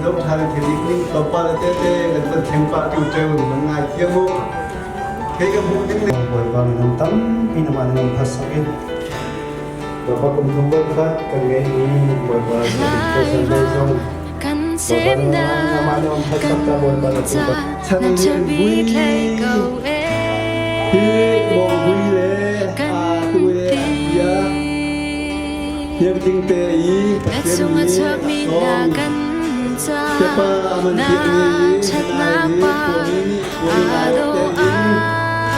Zoh ṭhan thil ning tlawmpal te te kan kan thleng pah ṭiu ṭeu man ngai thiam u. Hei ka hmuh ning le Bawipa minung tampi na mah nan phasak in Bawipa kum thum voi khat kan ngeihmi Bawipa Sunday zong Kan Bawipa semnak namah nan phasak ta Bawipa na kan ca Chan na hi an ṭhabik vui hlei ko hi e bawng vui le kan aa tu le ti. an bia hiam ding te i Na Pathian chung a nih chuakmi hna laksawng kan ca Tepa aman na piak ni i ṭhatnak nai ni par khuami nih khuami aa nai dawh te in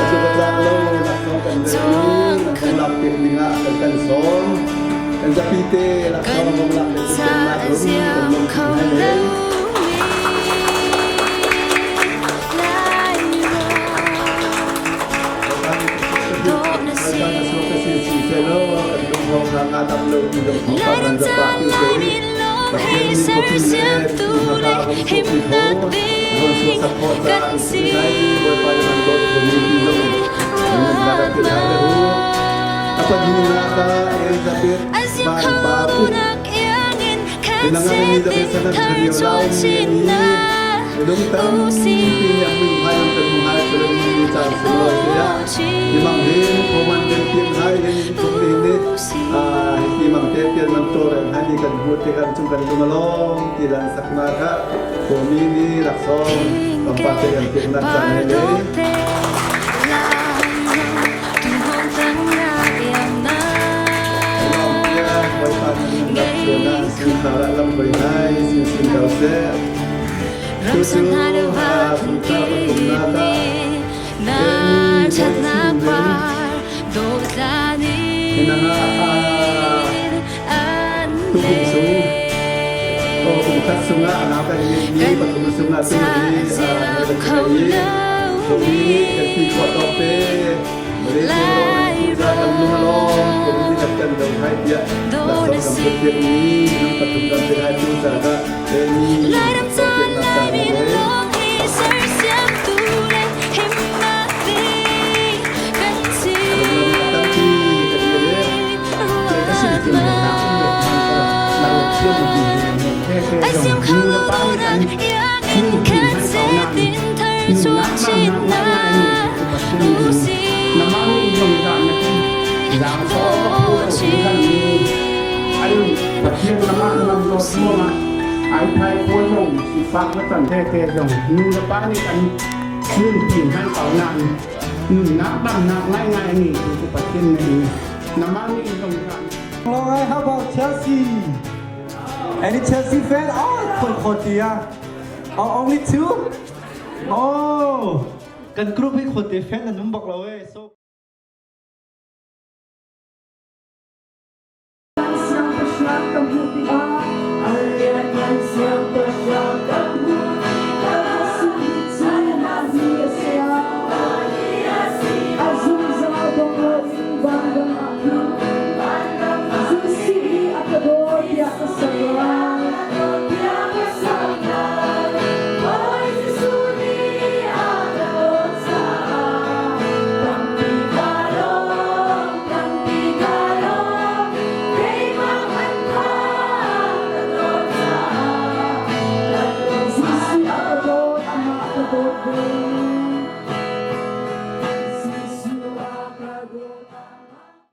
atu ka tlak lo laksawng kan rel ah i kan lak piak ding ah kan kan sawm kan zapi te Kan laksawng bong lak le ca kan a lak rum kan ziam lung kho hai le lomi Lai dawh na si. Lairam ca Laimi lawng hei sersiamtu le himnak ding kan si. Ruat A ziam kho nak iangin kan sitin thar chuah chin na u si. U si. Hi mang te pian man to reng hai ni kan hmu te kan chung kan lung along ti lan sakna kha komi ni laksawng kampa te kan piak nak cang he le Tukum sung kum khat sungah a nau kan ngeihmi pathum sungah tu hi kan i nih kan ti khawh tawk te Malaysia rawng kan lung lawng kum ni kan kan do hai tiah laksawng kan put piak mi minung pathum kan pe hai tu caah ni Lairam laksawng caan peknak lai caan min le lawng hi sersiamtu le himnak ding kan si. Tampi kan i Ai siam kho lo nak iangin kan sitin thar chuak chin na u si. Ai phai pawl zong sifak na tan te te zong nu le pa nih an nun pin han pau na nunnak damnak ngaingai ni cu Pathian nih namah nih zong Long how about Chelsea? Any Chelsea fan? Oh, khoi khotia. Oh, only two? Oh, kan group hi khote fan an um bak lo eh. So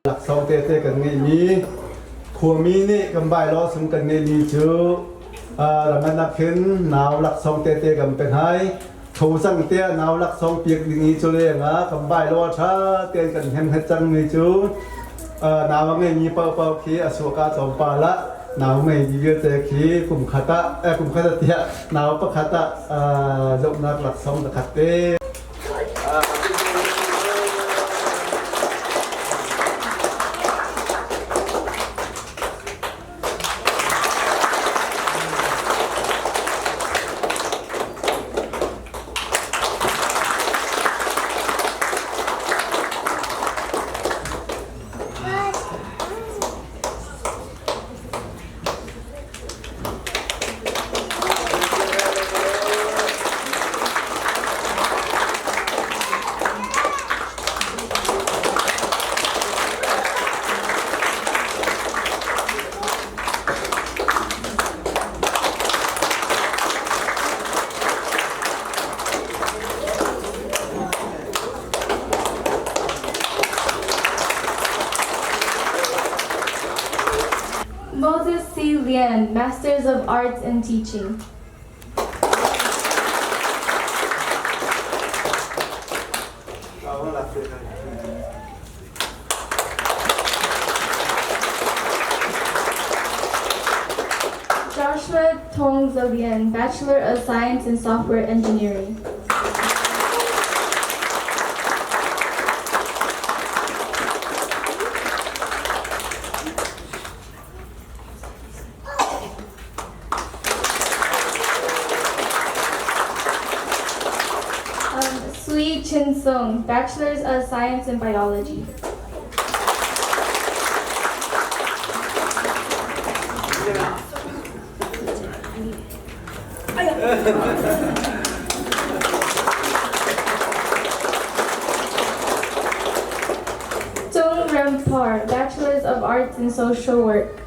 Laksawng tete kan ngeihmi khuami nih kan bylaw sung kan ngeihmi cu ranganak hin nau laksawng tete kan pe hai tho cang te nau laksawng piak ding i cu leng ah kan bylaw tha tein kan hem het cang mi cu nau a ngeimi paohpaoh khi a suaka tlawmpal ah nau ngeimi vialte khi kum khat ah kum khat ah tiah nau pakhat ah zohnak laksawng pakhat te. Moses C. Lian, Masters of Arts in Teaching. Joshua Tong Zolian, Bachelor of Science in Software Engineering. Sui Chin Sung, Bachelor's of Science in Biology. Tung Rempar, Bachelor's of Arts in Social Work.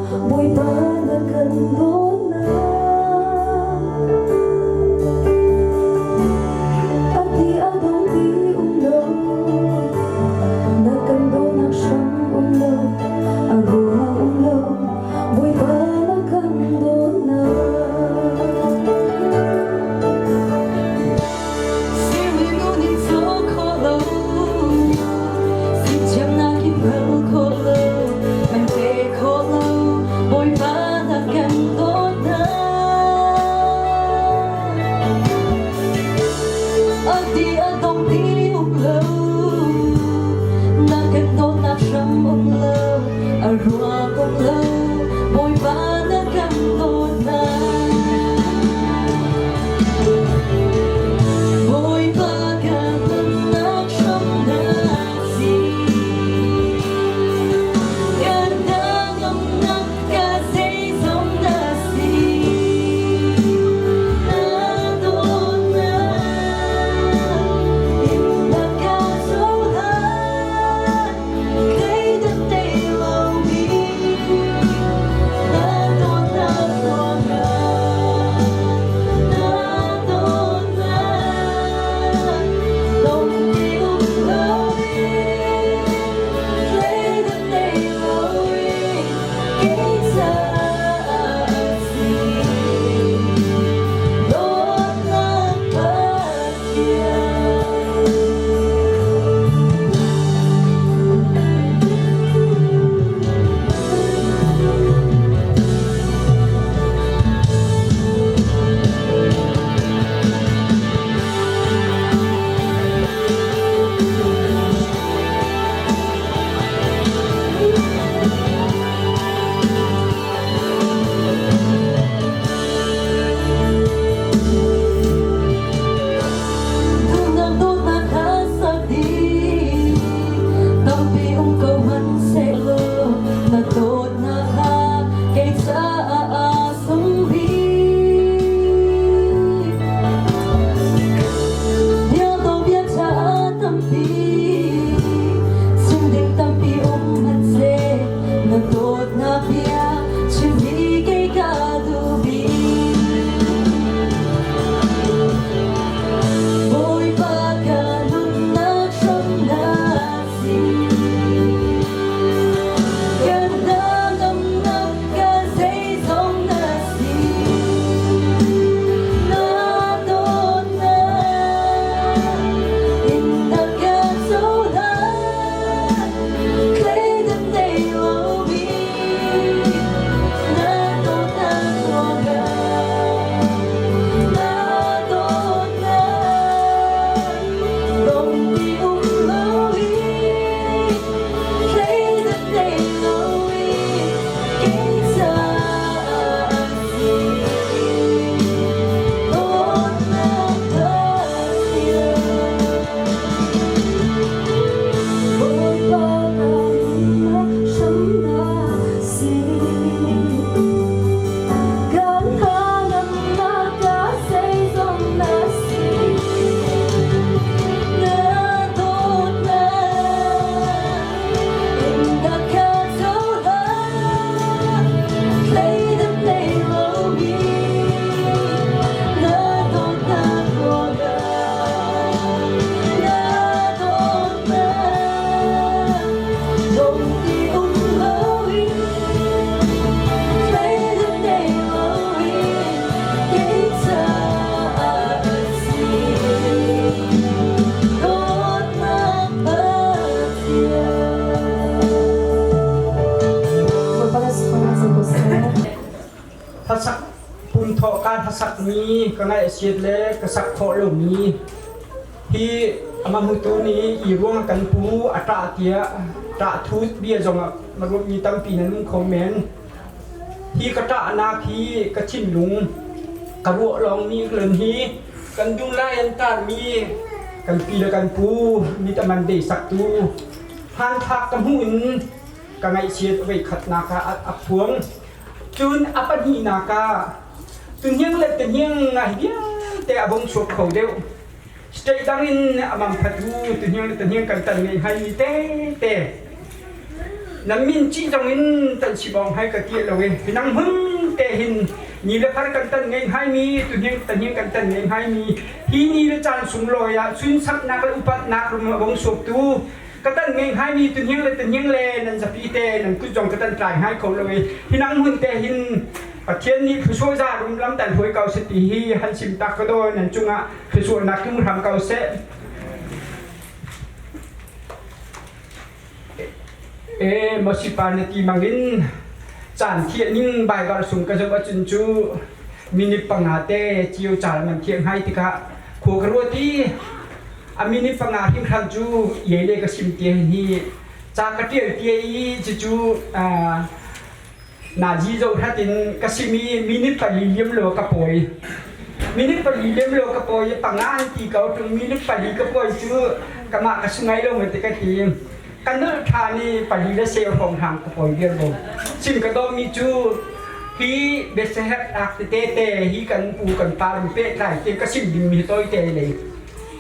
Bawipa na kan dawtnak. A ti a dong ti um lo, na kan dawtnak hram um lo, a ruang um lo, Bawipa na kan dawtnak. Bawipa kan nunnak hram na si. Kan hnangamnak ka zeizong na si. Na dawtnak in na ka cohlan, thleidan thei lomi na dawtnak ruangah. Na dawtnak dong ti um loin, thleidan thei loin kei caah a si. Dawtnak Pathian. Duhnak dawtnak kha sak dih, tampi um ko hmanhsehlaw na dawtnak kha kei caah aa sung bik. Bia bia ca tampi, chim ding tampi um hmanhseh, na dawtnak bia chim hi kei ka duh bik. Bawipa ka nunnak hram na si. Kan hnangamnak ka zeizong na si. Na dawtnak in na ka cohlan, thleidan thei lomi na dawtnak ruangah. Na dawtnak dong ti um loin, thleidan thei loin kei caah a si. Dawtnak Pathian. Bawipa ka nunnak hram na si. Kan hnangamnak ka zeizong na si. Na dawtnak in na ka cohlan, thleidan thei lomi na dawtnak ruangah. Na dawtnak dong ti um loin, thleidan thei loin kei caah a si. Dawtnak Pathian. Bawipa na thangṭhat si ko seh. Hlasak pumthawh kaan hlasak mi ka ngaihchiat le ka sak khawh lomi hi amah hmutu nih i ruang kan pu a ṭah tiah ṭah thut bia zongah na ruahmi tampi nan um kho men. Hi ka ṭahnak hi ka thinlung ka ruah lawngmi len hi kan dum lai an tarmi kan pi le kan pu mit a man dei saktu hmanthlak ka hmuh in ka ngaihchiat voi khatnak ah a phuang. Cun a pahnihnak ah tuhniang le tuhniang ngai vialte a vung chuak kho deuh. State dang in a mang phatu tuhniang le tuhniang kan tan ngei hai mi te te. Nan min ci zong in tan si bawng hai ka ti lo i nang hun te hin ni le far kan tan ngei hai mi tu hing tan hing kan tan ngei hai mi hi ni le caan sunglawi ah sunsaknak le upatnak rum a bong suap tu ka tan ngei hai mi tu hing le tan hing le nan zapi te nan kut zong ka tan tlai hai kho lo i hi nang hun te hin Pathian nih thlusuah za rum lam tan hruai ko seh ti hi han sim tak ka do nan cungah thlusuahnak tlung hram ko seh. E masipa na ti mangin caan thiah ning Baibal sung ka zoh ahcun cu minute panga te cio caal man thiah hngai tikah khua ka ruat i a minute panga hringhran cu iai le ka sim te hi ca ka ṭial tia i cucu Nazi zohhlat in ka sim i minute pali liam law ka pawi. Minute pali liam law ka pawi i panga an ti ko ṭung minute pali ka pawi cu kamah ka sungai lo ti ka ti. Ka nulh ṭhan i pali le seu hrawng hang ka pawi viar lo. Sim ka dawmi cu hi biaseherh ak tete te hi kan pu kan pa in pehtlai te ka sim dingmi tawite lei.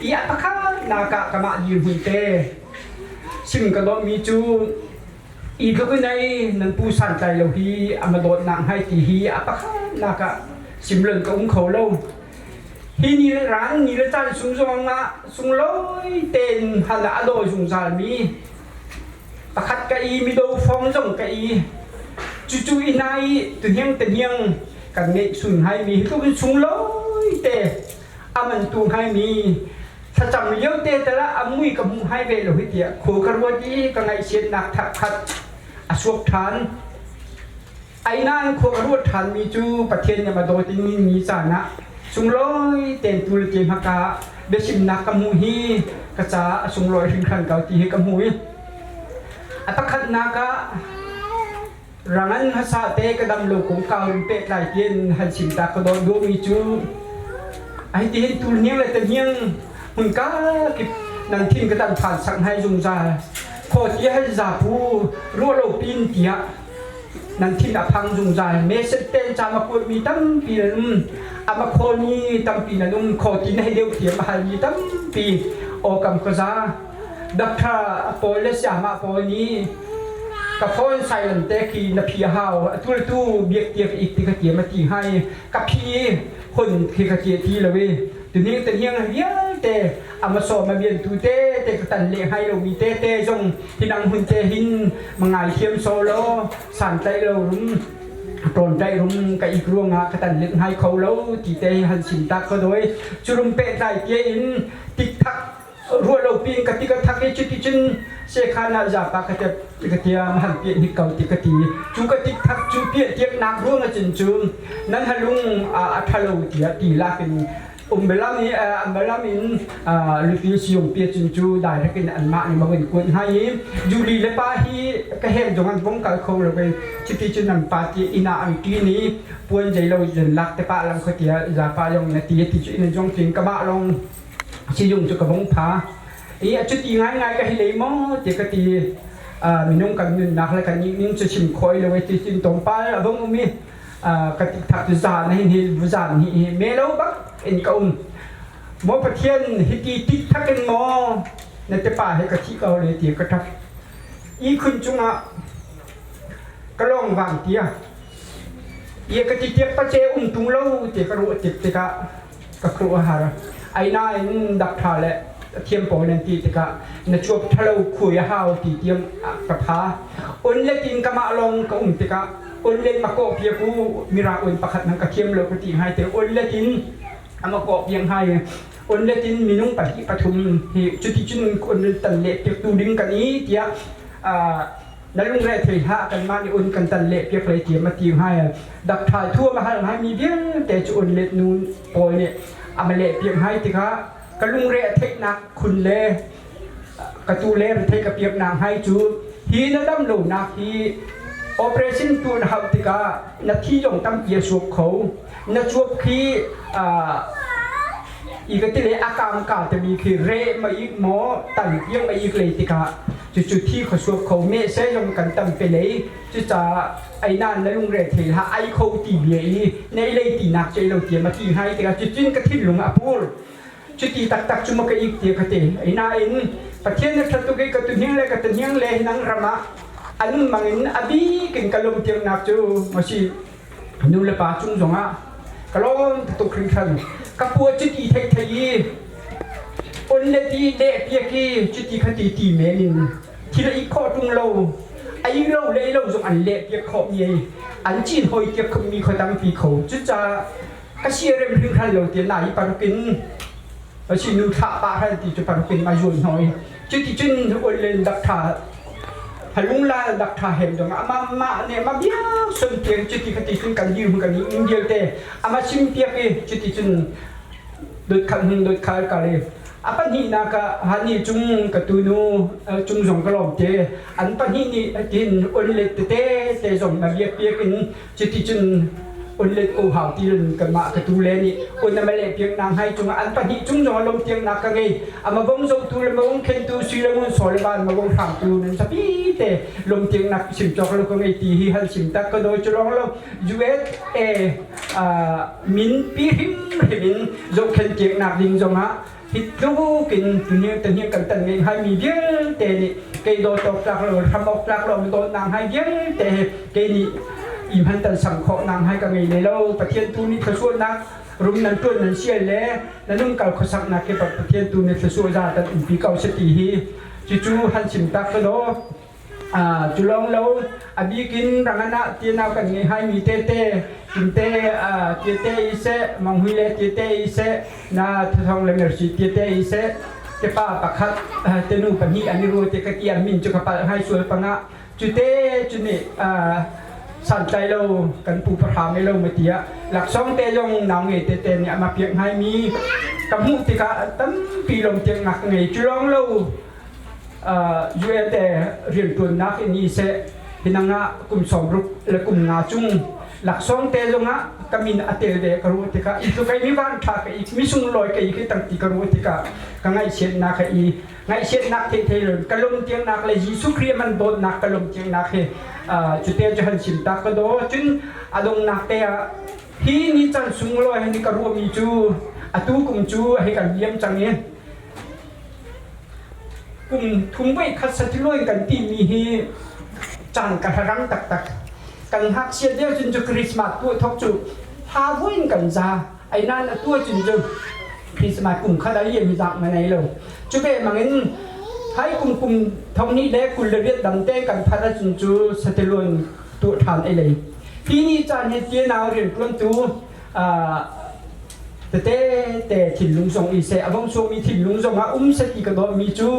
I a pakhat nak ah kamah dirhmun te sim ka dawmi cu I tluk in ei nan pu santlai lo hi a ma dawtnak hngai ti hi a pakhatnak ah simlon ka um kho lo. Hi ni le rang ni le caan sung zong ah sunglawi tein hal ah a dawi zungzal mi pakhat ka i mido fong zong ka i cucu i na i tuhniang tehniang kan ngeih sun hai mi hi tluk in sunglawi te a man tu hai mi Thlacam lio te tal ah a mui ka hmu hai ve lo hi tiah khua ka ruat i ka ngaihchiatnak thakhat a suak ṭhan. Ai nain khua ka ruat ṭhanmi cu Pathian nih a dawt in ni caan ah sunglawi tein tul te hmaka biachimnak ka hmuh hi ka caah a sunglawi hringhran ko ti hi ka hmu i a pakhatnak ah rangan hmasa te ka dam lo kong kau in pehtlai tiin han chim ta ka dawt duhmi cu ai ti hin tul hniang le tahniang hmun ka kip nan thin ka tan phan sak hai zungzal khaw ti hai zapu ruah lo pin tiah nan thin a phang zungzal me set ten cha ma kuat mi tampi nan um ama khaw ni tampi nan um khaw ti na hei deuh thiam a hal mi tampi awkam ka za Doctor pawl le sayamah pawl nih ka phone silent te khi na phi a hau atu le tu biak tiak ik ti ka tiam a ti hnga i ka phi hun khi ka tia ti lo i tuning te hiang vialte ama sawm a bian tu te te ka tan le hai lo mi te te zong hinang hun te hin mangai thiam so lo san tlai lo rum tawn tlai rum ka ik ruangah ka tan let ngai kho lo ti te han sim tak ka doi curum pe tlai tie in tik thak ruah lo piin ka ti ka thak i cuti cun sekhan ah zapa ka te ka tiam han piah hnik ko ti ka ti cu ka tik thak cu piah tiaknak ruang ahcun cu nan halung a ṭhalo tiah ti lak in umbelam i ambalam in luti siung pia cun cu direct in anmah nih mawin kuat hna i Julie le pa hi ka hem zong an vong kal kho lo i cuti cun an pa ti inn ah an ṭin i puan zei lo zun lak te pa lang kho tiah zapa yong na ti ti cu inn zong tin kamah long Sizung cu ka vung pha. I a cuti ngaingai ka hi lei maw ti ka ti. Minung kan nunnak le kan ning cu chim khawh lo i ti tin tawmpal a vung um i ka ti thak cu zan hin hi zan hi hi me lo bak in ka um. Maw Pathian hiti tik thak in maw na te pa he ka thi ko le ti ka ṭap. Ihkhun cungah ka lawng vang tia. Ia ka ti tiak pace um tung lo ti ka ruah tik tikah ka khuh a har. Ainain dak ṭha le thiam pawl nan ti tikah na cuap ṭhalo khui a hau ti tiang ka pha. On le tin kamah lawng ka um tikah on len ma kawh piak u mira on pakhat nang ka thiam lo ka ti ngai te on le tin ama kawh piak ngai on le tin minung pahnih pathum hi cuti cun on tan le piak tu ding kan i tiah Na lungre thei hlah kanmah nih un kan tan leh piak lei tiam a ti hngai. Dakthai thu a hal ngai mi vialte cu un let nu pawl nih a ma leh piak ngai tikah ka lungre a theihnak khun le ka tu le thei ka piak nak ngai cu hi na dam lo nak hi operation tu na hauh tikah na thi zong tampi a suak kho na cuap khi i ka ti le a kam ka timi khi re ma ik maw tan piang ma ik lei tikah Cucu thi kho suak kho me se zong kan tam pe lei cucaah ai nan na lungre thei ha ai kho ti bia i nei lei ti nak chei lo tia ma ti hai tikah cucun ka thinlung a pur cuti taktak cu ma ka ik tia ka te ai nain Pathian na that tuk i ka tu hning le ka tu hning le nang ram ah. An mangin a bik in ka lungtirnak cu masi nu le pa cung zongah ka lawm tuk hringhran. Ka pua cuti thei thei i on le ti leh piak i cuti khati ti men in thil i khawh ṭung lo ai lo le lo zong an leh piak khawh mi an cin hoi tiak mi kho tampi kho. Cucaah ka siarem hringhran lo ti na i parukin asi nu thlah pa hran ti cu parukin ma zuan hnoi. Cuti cun ol dak tha halung la dak tha hem dong ama ma ne ma bia sun piang cuti khati cun kan dir kan in te ama sim piak i cuti cun dot khat hun dot khal ka le a pahnihnak ah hani cung ka tunu cung zong ka lawm te an pahnih nih tin on let tete te zong na biak piak in cuti cun on let ko hau ti in kanmah ka tu le nih on ama le piak nang hai cung an pahnih cung zong lom tiang nak ka ngei ama bong zo tu le mong khen tu sui le ngun so le ban ma bong hram tu nan sapi te lom tiang nak sim chok lo ka ngei ti hi hal sim tak ka doi chulong lo USA min pi hrim hrim in zohkhenh piaknak ding zongah hi tluk in tuniang taniang kan tan ngei hai mi vialte nih kei dawt awk tlak lo hram awk tlak lo dawt nang hai vialte he kei nih i hman tan sang khawh nang hai ka ngei le lo. Pathian tu nih thluachuahnak rum nan tuan nan sial le na nung kal khuasaknak ke Pathian tu nih thluachuah za tan umpi ko se ti hi cucu han sim tak ka do. Cu lawng lo, a bikin rangana tianau kan ngei hai mi tete kimte tiate i seh manghui le tiate i seh na thathong le mersi tiate i seh te pa pakhat te nu pahnih an i ru te ka ti an min cu ka palh hai sual panga cu te cu nih santlai lo kan pu pahra me lo ma tia laksong te zong nau ngei te te nih ama piak ngai mi ka hmuh tikah tampi lom tiang nak ngei. Cu lawng lo, USA rianṭuannak in i seh hinang ah kum 60 le kum nga cung laksawng te zongah ka min a tel ve ka ruah tikah i tluk mi van ṭha ka i mi sunglawi ka i khi tangti ka ruah tikah ka ngaihchiatnak ka i ngaihchiatnak thei thei lo ka lung tiangnak le Jesuh Khrih man dawtnak ka lung tiangnak hi cute cu han sim tak ka daw. Cun a dongnak te ah hi ni chan sunglawi hi ni ka ruahmi cu atu kum cu hei kan liam cang i kum thum voi khat satiluan kan timi hi caan ka rang taktak. Kan ngakchia lio cun cu Christmas tuah thok cu ha vuin kan za ai nan a tua cun cu Christmas kum khat a liam hi zak ma nei lo. Cu ve mangin hai kum kum thong ni le 28 dang te kan phat ahcun cu satiluan tuah ṭhan ai lei hi ni caan hi tianau rian ṭuantu tete te thinlung zong i seh a vong suami thinlung zong ah um set i ka dawtmi cu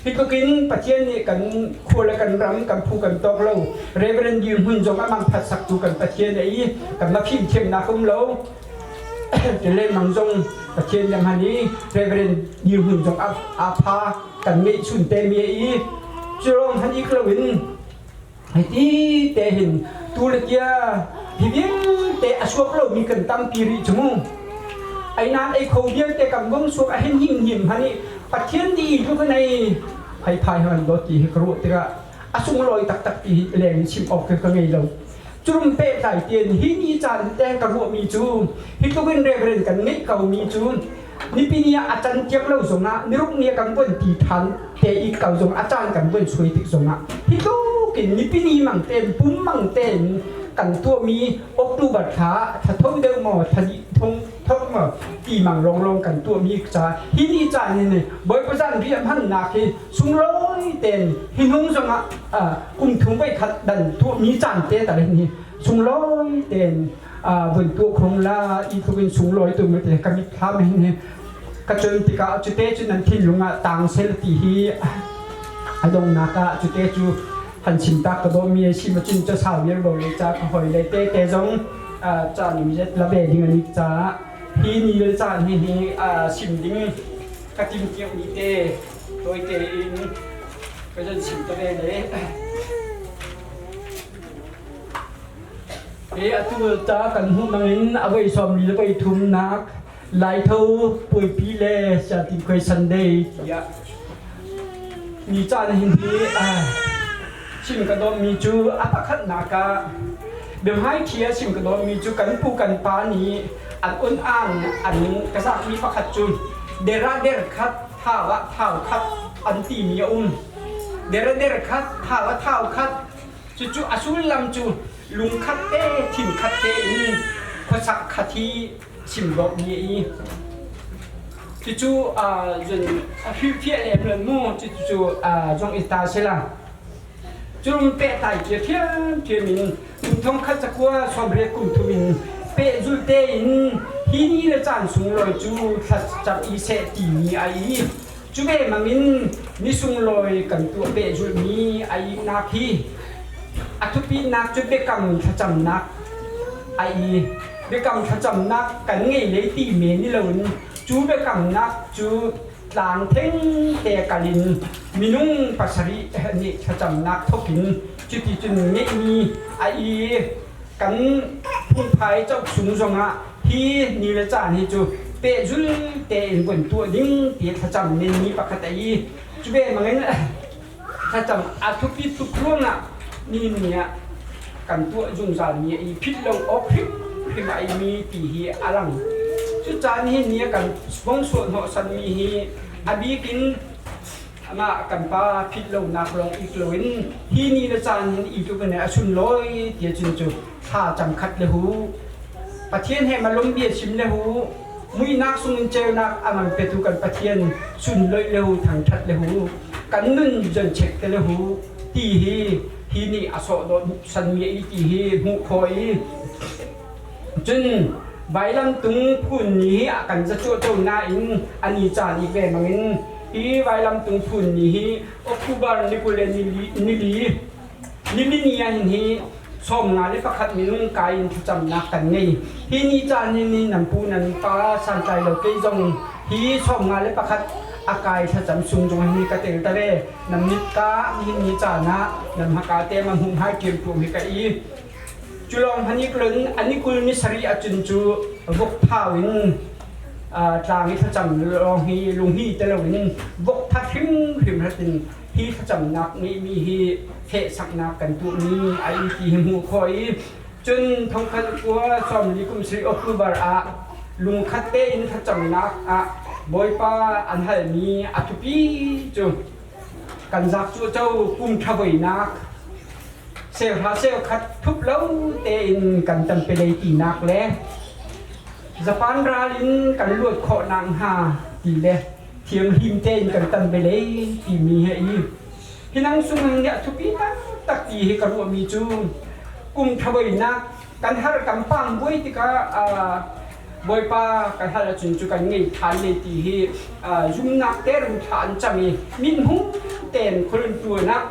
hi tlukin Pathian nih kan khua le kan ram kan phu kan tawk lo Reverend dirhmun zong amang phat saktu kan Pathian a i kan ma phim thiamnak um lo tile mang zong Pathian lam han i Reverend dirhmun zong a pha kan ngeih chun te mi a i curong han ik lo in hiti te hin tu le tia hi vialte a suak lomi kan tampi rih cu mu. Ai nan ei kho vialte kan bong suak a hin him him hani Pathian di tu kan ei hai phai han do ti hi ka ruah tikah a sunglawi taktak ti hi leng chim awk ka ngei lo. Curum pe tlai tian hi ni caan te ka ruahmi cu hi tlukin reverend kan ngeih ko mi cu nipi ni ah a can tiak lo zongah niruk ni kan von ti than te i ko zong a caan kan von suai tik zongah hi tlukin nipi ni mang ten pum mang ten kan tuahmi October thla thla tho deuh maw thla dih thong thok maw ti mang longlong kan tuahmi ca hi ni caan ni Bawipa zan riah hmannak hi sunglawi ten hi hnung zongah kum thum voi khat dan tuahmi caan te ta ni sunglawi ten vun tuah khong la i tlukin sunglawi tu me te ka mit thlam hin hi ka chun tikah cute cu nan thinlung ah tang sel ti hi a dongnak ah cute cu han chim tak ka do mi si ma chin cha sau vial bo le cha ka hoi le te te zong cha ni zet la ve ding ani cha hi ni le cha ni hi sim ding ka tim tiang mi te toi te in ka zan sim ta ve le. E atu ta kan hmuh nangin a voi sawm li le voi thum nak Laitho puaipi le Siatin Khuai Sunday tiah ni caan hin hi chim ka dawmmi cu a pakhatnak ah biahmai thi a chim ka dawmmi cu kan pu kan pa nih an un an an ka zakmi pakhat cu dera der khat thau ah thau khat an timi a um. Dera der khat thau ah thau khat. Cucu a sullam cu lungkhat te thinkhat te in khuasak khat hi chim dawh mi i cucu zun hrilhfiah lem lan mu cucu zong i ta sila Cung pehtlai cia ṭhiamṭhiam in kum thongkhat cakua 80 kum thum in pehzulh tein hi ni le caan sunglawi cu thlacam i seh timi a i cu ve mangin ni sunglawi kan tuah pehzulhmi a ihnak hi a thupitnak cu biakam thlacamnak a i biakam thlacamnak kan ngei lei ti men ni loin cu biakamnak cu tlang theng te kal in minung pasarih nih thlacamnak thawk in cuti cun ngeihmi a i kan phungphai cauk chung zongah hi ni le caan hi cu pehzul tein von tuah ding ti thlacam menmi pakhat a i cu ve bangin thlacam a thupi tuk ruangah ni ni ah kan tuah zungzal mi a i philh lo awk hrimhrim a mi ti hi a lang. Cucaan hi ni a kan vong suah hnawhsan mi hi a bik in amah kan pa philh lonak lawng ik loin hi ni le caan hin i tluk in a sunlawi ti cun cu thla cam khat le hu Pathian he malung bia chim le hu muihnak sungin ceunak a ngan petu kan Pathian sunloih le hu thangthat le hu kan nun zon chek te le hu ti hi hi nih a sawh dawh sanmi i ti hi hmuh khawh i cun vailam tung phun ni hi a kan zacuah nain ani caan i ve mangin hi vailam tung phun ni hi October ni 20 le nili nili ni ah hin hi 51 minung kai in thlacamnak kan ngei. Hi ni caan ni ni nan pu nan pa santlai lo kei zong hi 51 a kai thlacam sung zong hi ka tel ta ve. Nan mit ka nihin ni caan ah nan hmaka te ma hmuh hmai ṭiam tuam hi ka i. Culawng hanik lun ani kul ni sarih acun cu vok phau in tlang i thlacam lawng hi lunghi te loin vok that hrimhrim hatin hi thlacamnak ngeihmi hi fehsaknak kan tuahmi a i ti hi hmuh khawh i cun thongkhat kua 40 kum sri October ah lungkhat tein thlacamnak ah Bawipa an halmi a thupi cu kan zak cu co kum ṭhavoinak seuhra seukhat thup lo tein kan tampi lei tinak le Japan ral in kan luat khawh nak hnga ti le thianghlim tein kan tan ve lei timi he i hi nang sung nih a thupi taktak ti hi ka ruahmi cu kum ṭhavoinak kan har kan pang buai tikah Bawipa kan hal ahcun cu kan ngei ṭhan le ti hi zumnak te rum thla an cam i mithmung tein khualun tuan ah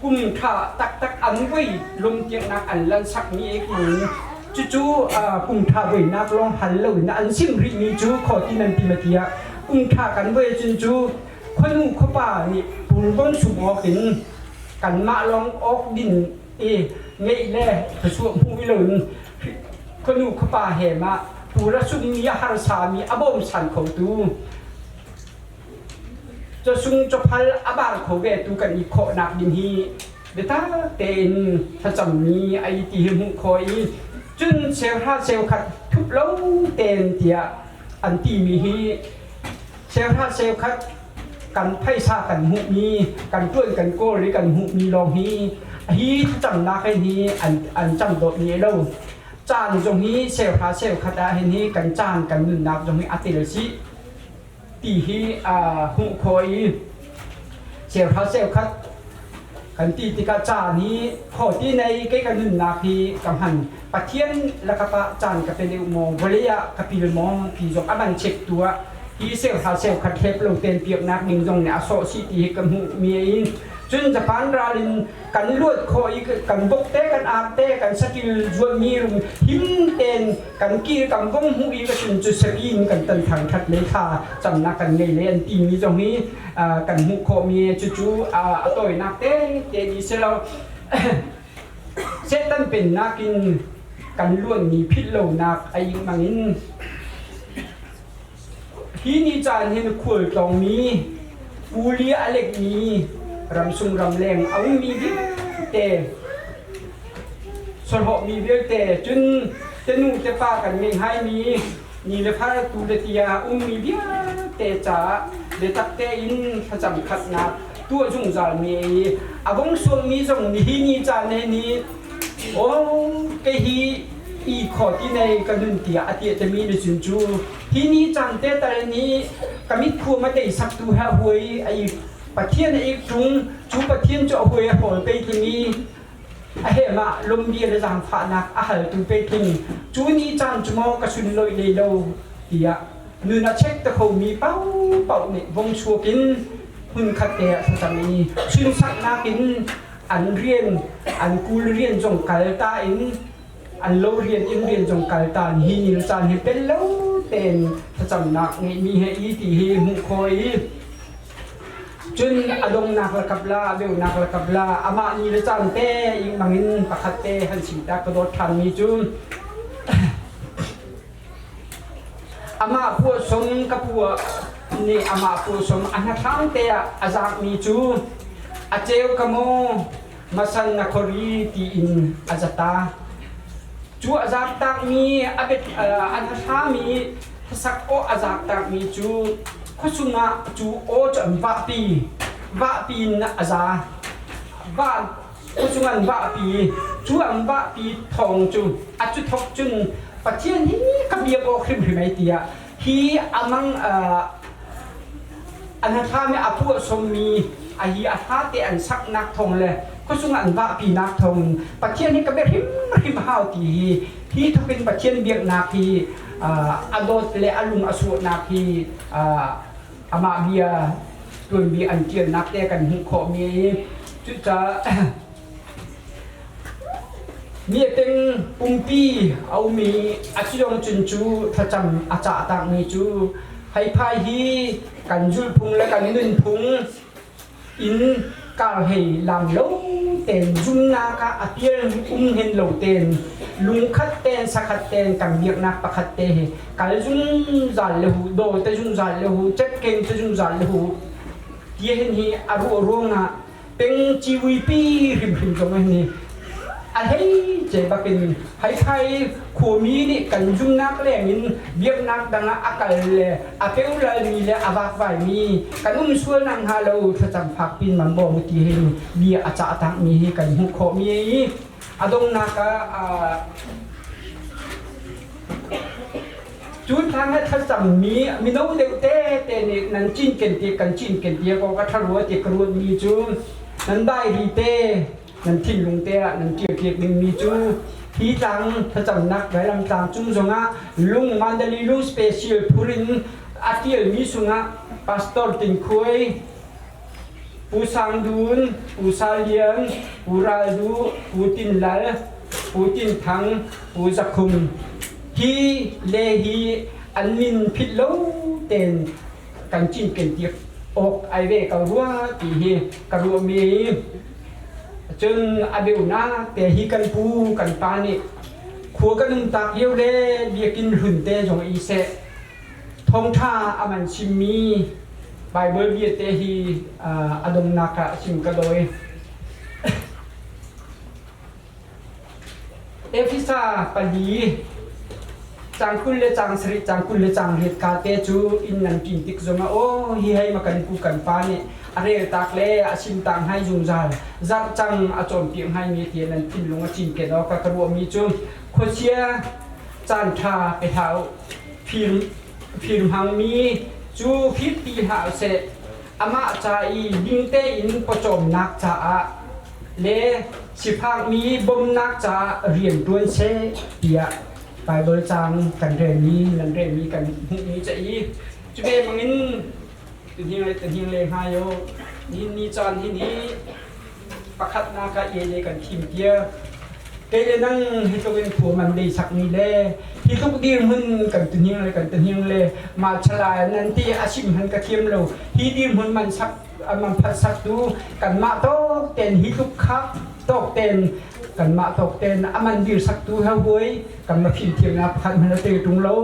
kum ṭha taktak an voi lungtiangnak an lan sakmi e kun cucu kum ṭha voinak lawng hal loin an sim rihmi cu khaw ti nan ti ma tiah kum ṭha kan voi cun cu khuanu khuapa nih purvon sum awk in kanmah lawng awk din i ngeih le thluachuah hmu i loin khuanu khuapa he mah pura summi a harsa mi a bawmsan khotu Cawsung cawphal a bar kho ve tu kan i khawhnak ding hi biatak tein thlacammi ai ti hi hmuh khawh i cun cheuhra cheukhat thup lo tein tiah an timi hi cheuhra cheukhat kan phaisa kan hmuhmi kan ṭuan kan kawl i kan hmuhmi lawng hi hi thlacamnak hi an cang dawtmi lo caan zong hi cheuhra cheukhat ah hin hi kan caan kan nunnak zong hi a tel chih ti hi hmuh khawh i cheuhra cheukhat kan ti tikah caan hi khaw ti nei kei ka nunnak hi ka hman Pathian lakap ah caan ka pe deuh maw vawlei ah ka pil maw ti zong a van check tu ah hi cheuhra cheukhat hlep lo ten piaknak ding zong nih a sawh si ti hi ka hmuh mi in cun Japan ral in kan luat khawh i kan bok te kan ar te kan satil zuatmi rum him ten kan kir kan vong hmuh i ka chun cu seri in kan tan thang that le thla camnak kan ngei le an timi zong hi kan hmuh khawhmi cucu a tawinak te te ni si lo Satan pennak in kan luanmi philh lonak a ing mangin hi ni caan hin khual tlawngmi puli a lekmi ramsung ramleng a ummi vialte Sahlawhmi vialte cun tenu tepa kan ngei haimi ni le far tu le tia ummi vialte caah biatak tein thlacam khatnak tuah zungzal mi i a vung suammi zong nihi ni caan he ni oh kei hi i kho ti nei ka nun tiah a tiah tami na cun cu hi ni caan te tal ni ka mit khua ma tei sak tu he huai ai Pathian a ik ṭung cu Pathian cu a huai a hawl pe tling i a hema lungdi le zaangfahnak a haltu pe tling cu ni caan cu maw ka sunlawih lei lo tiah nun a check te khomi paohpaoh nih vong chuak in hmunkhat te ah thlacam i sunsaknak in an rian an kul rian zong kal ta in an lo rian inn rian zong kal ta hi ni le caan hi pel lo tein thlacamnak ngeihmi he i ti hi hmuh khawh i Cun a dongnak le kap la, a beunak le kap la, amah ni le caan te ing bangin pakhat te han chim ta ka dawt ṭhanmi cu amah puahsum ka pu nih amah puahsum a hnathlang te ah a zaakmi cu a ceu ka maw masan na khori tiin a zata. Cu a zaak takmi a bet a hnahlami hlasak aw a zaak takmi cu khuasung ah cu aw cu an vahpi. Vahpi in a za. Vah khuasung an vahpi. Cu an vahpi thawng cu a cu thawk cun Pathian hi ka biak awk hrimhrim ai tiah hi amang an hlathlami a puahsawmmi a hi a hla te an saknak thawng le khuasung an vahpinak thawng Pathian hi ka bia hrimhrim hau ti hi hi thawkin Pathian biaknak hi a dawt le a lung a suahnak hi amah bia tuanbia an ṭialnak te kan hmuh khawhmi cucaah Mi a teng pumpi a um i a cuyong cun cu thlacam a cah takmi cu heiphai hi kan zulphung le kan nunphung in karhlei lam lo tein zumnak ah a pial um hen lo tein lungkhat tein sakhat tein kan biaknak pakhat te hi kal zungzal le hu daw te zungzal le hu cepkeng te zungzal le hu ti hin hi a ruah ruangah peng civuipi hrimhrim zong hi a hlei ce bakin haiphai khuami nih kan zumnak lengin biaknak dang ah a kal le a peulalmi le a vakvaimi kan um sual nak hnga lo thlacam fak pin man bawm ti hin bia a cah takmi hi kan hmuh khawhmi a dongnak ah Cu thlang ah thlacammi mino deuh tete nih nan cinken ti kan cinken ti ko ka ṭha ti ka ruatmi cu nan diary te nan thinlung te ah nan ṭialpiak dingmi cu hi tlang thlacamnak vailam tlang cung zongah lung Mandalay lung special phur in a ṭialmi sungah Pastor Tin Khuai Pu Sang Dun, Pu Sa Lian, Pu Ral Du, Pu Tin Lal, Pu Tin Thang, Pu Za Khum hi le hi an min philh lo tein kan cinken piak awk ai ve ko rua ti hi ka ruahmi cun a beunak te hi kan pu kan pa nih khua kan um tak lio le biakinn hlun te zong i seh thawngṭha a man chimmi Baibal bia te hi a dongnak ah chim ka dawi. Efesa pali cang 20 le cang 7 cang 20 le cang riat ka te cu inn nan ṭin tik zongah aw hi hei ma kan pu kan pa nih a rel tak le a sim tang hai zungzal zarh cang a cawnpiak ngai mi ti nan thinlung a cinken awk ka ruahmi cu khuachia caan ṭha pe hlah u fir fir hmangmi cu fir ti hlah seh amah ca i ding tein pawcawmnak caah le sifakmi bawmhnak caah rian ṭuan seh tiah Baibal caang kan relmi nan relmi kan hmuhmi ca i cu ve bangin tuhning le tuhning le hnga yo nihin ni caan hi ni pakhatnak ah le kan thim tia kei le nang hi tluk in khua man dei sakmi le hi tluk dirhmun kan tuhning le kan tuhning le mah chala nan ti a sim han ka thiam lo hi dirhmun man sak man phat saktu kanmah tawk ten hi tluk khak tawk ten kanmah tawk ten aman dir saktu he huai kan ma fim thiamnak pakhat hmanh a te tung lo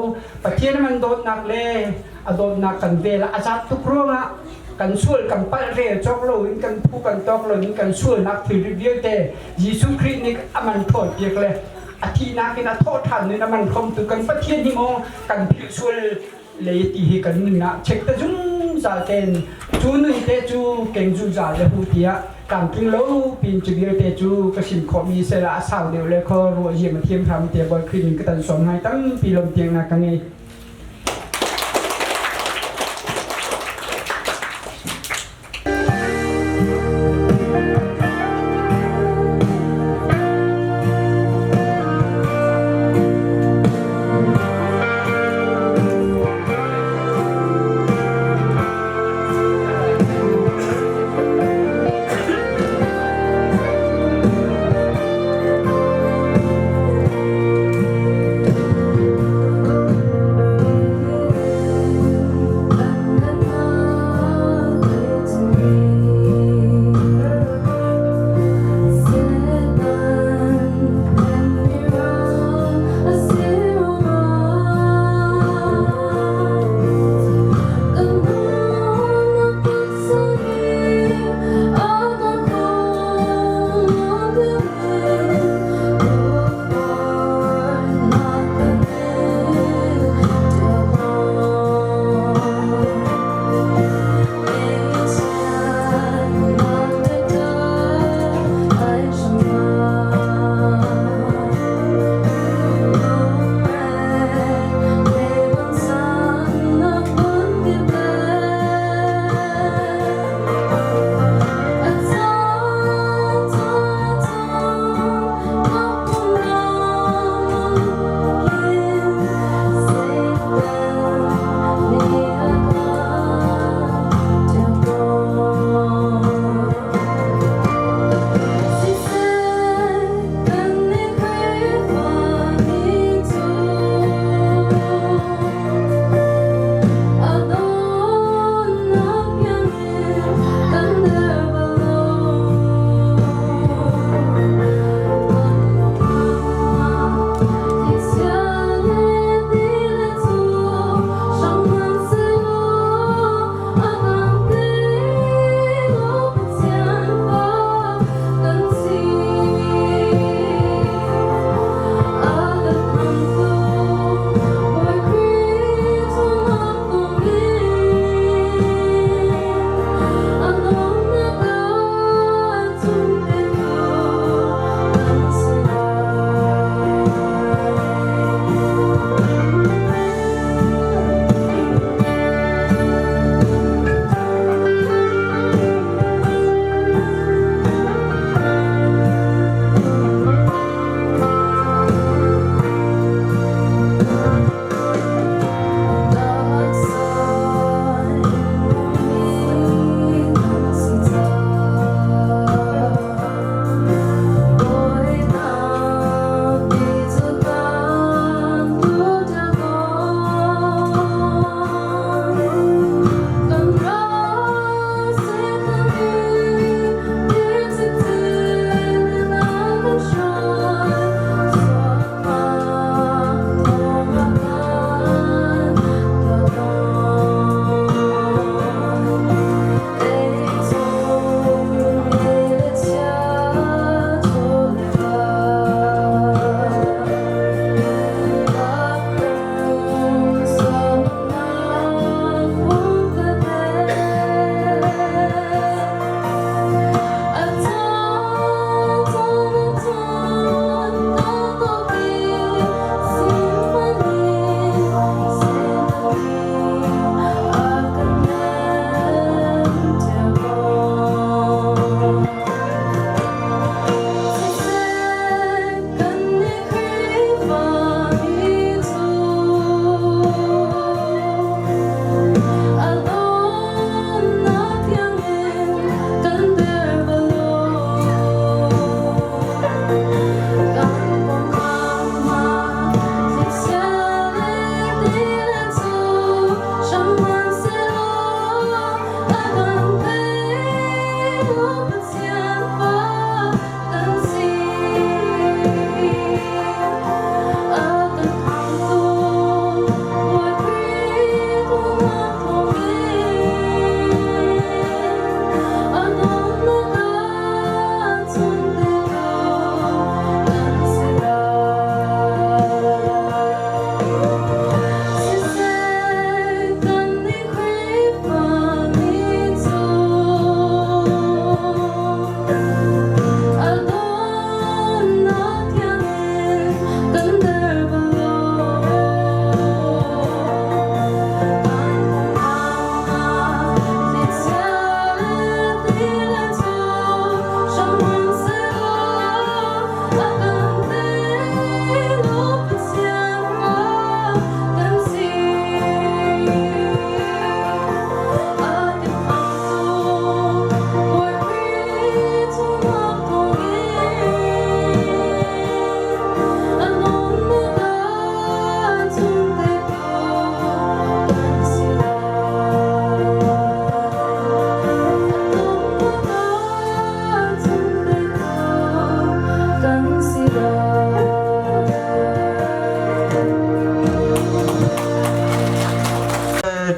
Pathian man dawtnak le a dawtnak kan vel a zat tuk ruangah kan sual kan palh rel cawk lo in kan phu kan tawk lo in kan sualnak thil vialte Jesuh Khrih nih a man thawl piak le a thihnak in a thawh ṭhan in a man khomtu kan Pathian hi maw kan philh sual le ti hi kan nun ah check ta zungzal ten. Cu nun te cu keng zungzal le hu tiah tlamtling lo pin cu vialte cu ka sim khawhmi sela a sau deuh le kho ruah ziam a thiam hram te Bawi Khrih min ka tan sawm ngai tampi lom tiang na ka ngei.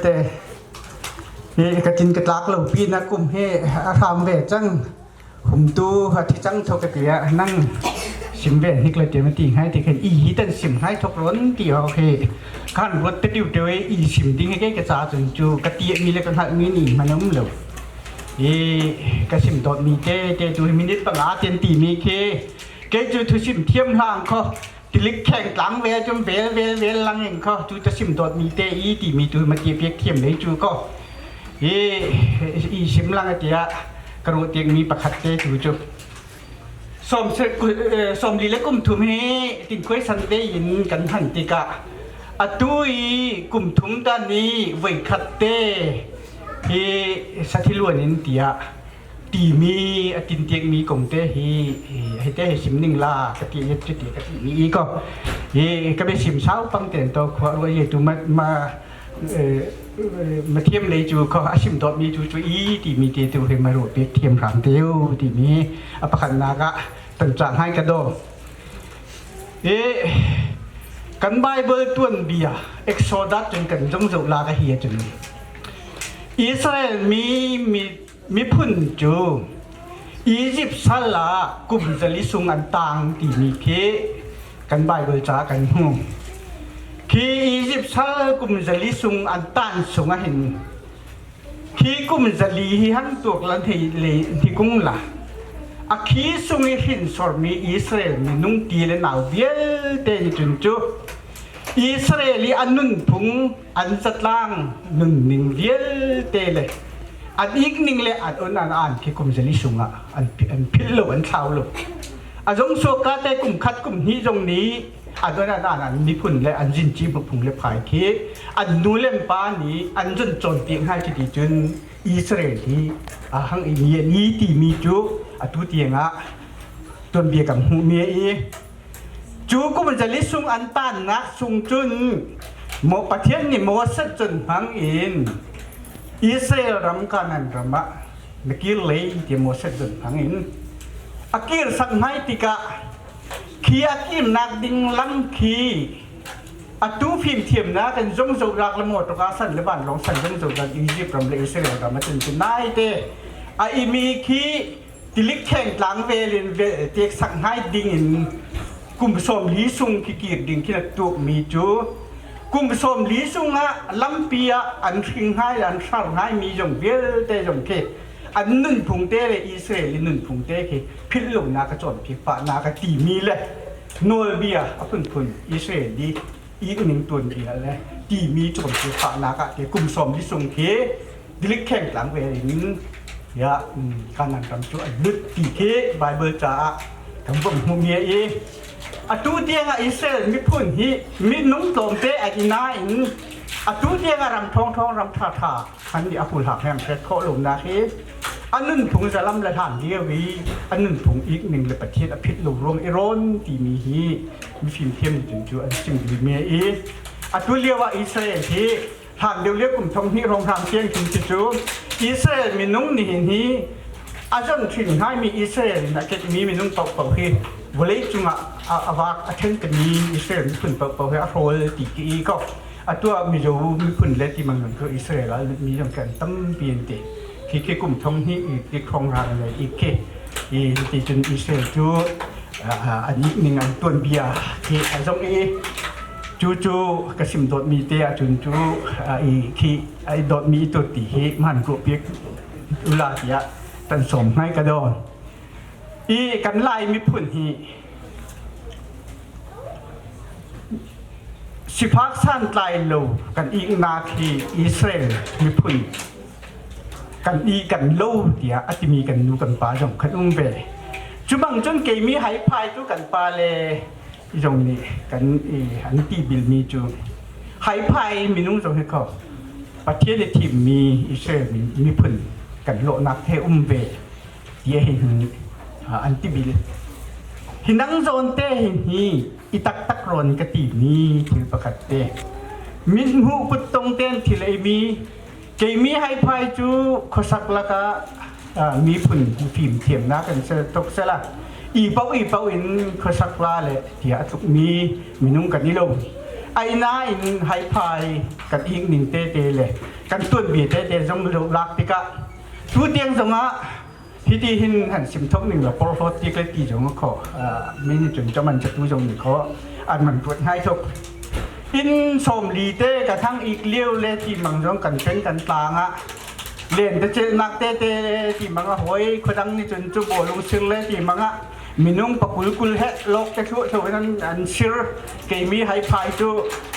Vialte hi ka tin ka tlak lo pi na kum hi a hram ve cang. Humtu a thi cang thok ka ti ah nang sim ve hnik le te ma ti ngai ti khan i hi tan sim ngai thok ron ti ho khi khan ruat te tiu te i sim ding he ke ka cha chun chu ka ti mi le ka hngal mi ni manum lo. I ka sim dot mi te te tu minute panga ten ti mi khi ke chu thu sim thiam hlang kho tilik kheng tlang ve cum vel vel vel lang in kho tu ta sim dot mi te i ti mi tu ma ti piak thiam lei chu ko i i sim lang atia ka ru tiang mi pakhat te tu chu som som li le kum thum hi tin khuai san te in kan han tikah atu i kum thum ta ni voi khat te hi sathiluan in tiah timi a tintiakmi kong te hi hei te hei sim ning la ka ti cuti ka ti mi ko hi ka be sim sau pang ten to khua ruai ye tu ma ma ma thiam lei cu ko a sim dot mi cu cu i ti mi te tu he ma ru pe thiam ram teu ti mi a pakhat nak ah tan cha hai ka do e kan bible tuan bia exodus cun kan zong zo la ka hi cun Israel mi mi Miphun cu Izipt sal ah kum zali sung an tang timi khi kan Baibal ca kan hmu. Khi Izipt sal kum zali sung an tan sung ahhin khi kum zali hi han tuak lan hei le hi kung la a khi sung i hrinsormi Israel minung ti le nau vialte hi cun cu Israel i an nunphung an zatlang nunning vialte le an ikning le an on an an khi kum zali sungah an an philh lo an thlau lo a zong suaka te kum khat kum hnih zong nih an on an an an miphun le an zinci phung le phai khi an nu le pa nih an zun cawnpiak hna khi ti cun Israel hi a hang i ni ni ti mi cu atu tiangah tuanbia kan hmuh mi i Cu kum zali sung an tannak sung cun maw Pathian nih Moses cun hmang in Israel ram Kanaan ram ah na kir lei ti Moses cun hmang in a kir sak hmai tikah khi a kirnak ding lam khi atu fimthiamnak in zung zorak le motor san le vanlawng san zung zorak Egypt ram le Israel ram a cun cu nai te a imi khi tilik khengtlang vel in tek sak ngai ding in kum 40 sung khi kir ding khi tuak mi cu kum 40 sung ah lampi ah an hring ngai an hrar ngai mi zong vialte zong khi an nunphung te le Israel i nunphung te khi philh lo na ka cawn phik pa na ka ti mi le nawlbia a phunphun Israel i i ning tuan bia le ti mi cawn phik pa nak ah te kum 40 sung khi dilik khengtlang ve in ya kanan ram cu an lut ti khi Bible caah kan vom hmu mi i atu tiang ah Israel miphun hi minung tlawmte an i nain atu tiang ah ram thong thong ram tha tha han nih a hulhak hem hret khawh lo nak hi a nunphung zalam le hlan lio i a nunphung ik ning le Pathian a phit lo ruang i rawn timi hi mifim thiam cun cu an chim mi i atu lio ah Israel hi hlan lio lio kum thong hnih rong hram tiang kin khi cu Israel minung nihin hi a zon hrin ngaimi Israel in a ketmi minung paohpaoh hi vawlei cungah a vak a thenmi Israel miphun paohpaoh hi a hrawl ti ki ko atu ah Mizo miphun le ti mang cu Israel ah mi zong kan tampi an ti khi khi kum thong hnih i khong rang le i khi i ti cun Israel cu an ning an tuan bia khi a zong i Cu cu ka sim dawtmi te ahcun cu i khi ai dawtmi tu ti hi man ruah piak ula tiah kan sawm ngai ka dawn. I kan Lai miphun hi sifak santlai lo kan iknak hi Israel miphun kan i kan lo tiah a timi kan nu kan pa zong kan um ve. Cu bang cun keimi hai phai cu kan pa le zong nih kan i an ti bilmi cu haiphai minung zong hi kho Pathian i thimmi Israel miphun kan lawhnak he um ve ti hi an ti bil hi nang zawn te hi i taktak rawn ka ti mi thil pakhat te min hmuh kuttong ten thil ei mi keimi haiphai cu khuasak lakah miphun fim thiamnak an ser tuk sela i pau i pau in khuasak la le tiah a tlukmi minung kan i lo. Aina in haiphai kan ik ning te te le kan tuanbia te te zong lo lak tikah tu tiang zongah hiti hin han sim thok ning la porhlawt ti ka ti zong kho mi ni cun chaman chatu zong ni kho an man tuat ngai thok in som li te ka thang ik liu le ti mang zong kan pen kan tlang ah len te chel nak te te ti mang a hoi khodang ni cun chu bolung sir le ti mang ah minung pakul kul he lok te thu thu an an sir keimi hai phai chu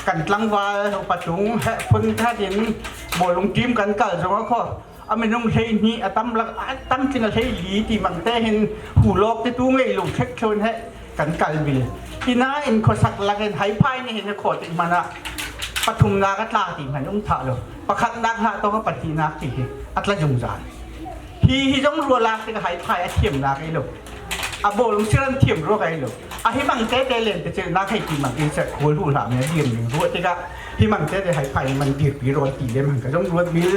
kan tlangval patung he phun khat in bolung team kan kal zong a kho a minung hlei hnih a tam lak a tam cing a hlei li ti mang te hin hu lok te tu ngei lung thek thon he kan kal bil ina in khosak lak in hai phai ni hin kho tik mana pathum nak a tla ti man um tha lo pakhat nak ha to ka pati nak ti hi atla jung zan hi hi jong rua lak te ka hai phai a thiam nak ei lo a bolung siran thiam ro kai lo a hi mang te te len te che na khai ti mang in se khol hu la me dir ning ruwa te ka hi mang te te hai phai man dir pi ro ti le mang ka jong ruat bil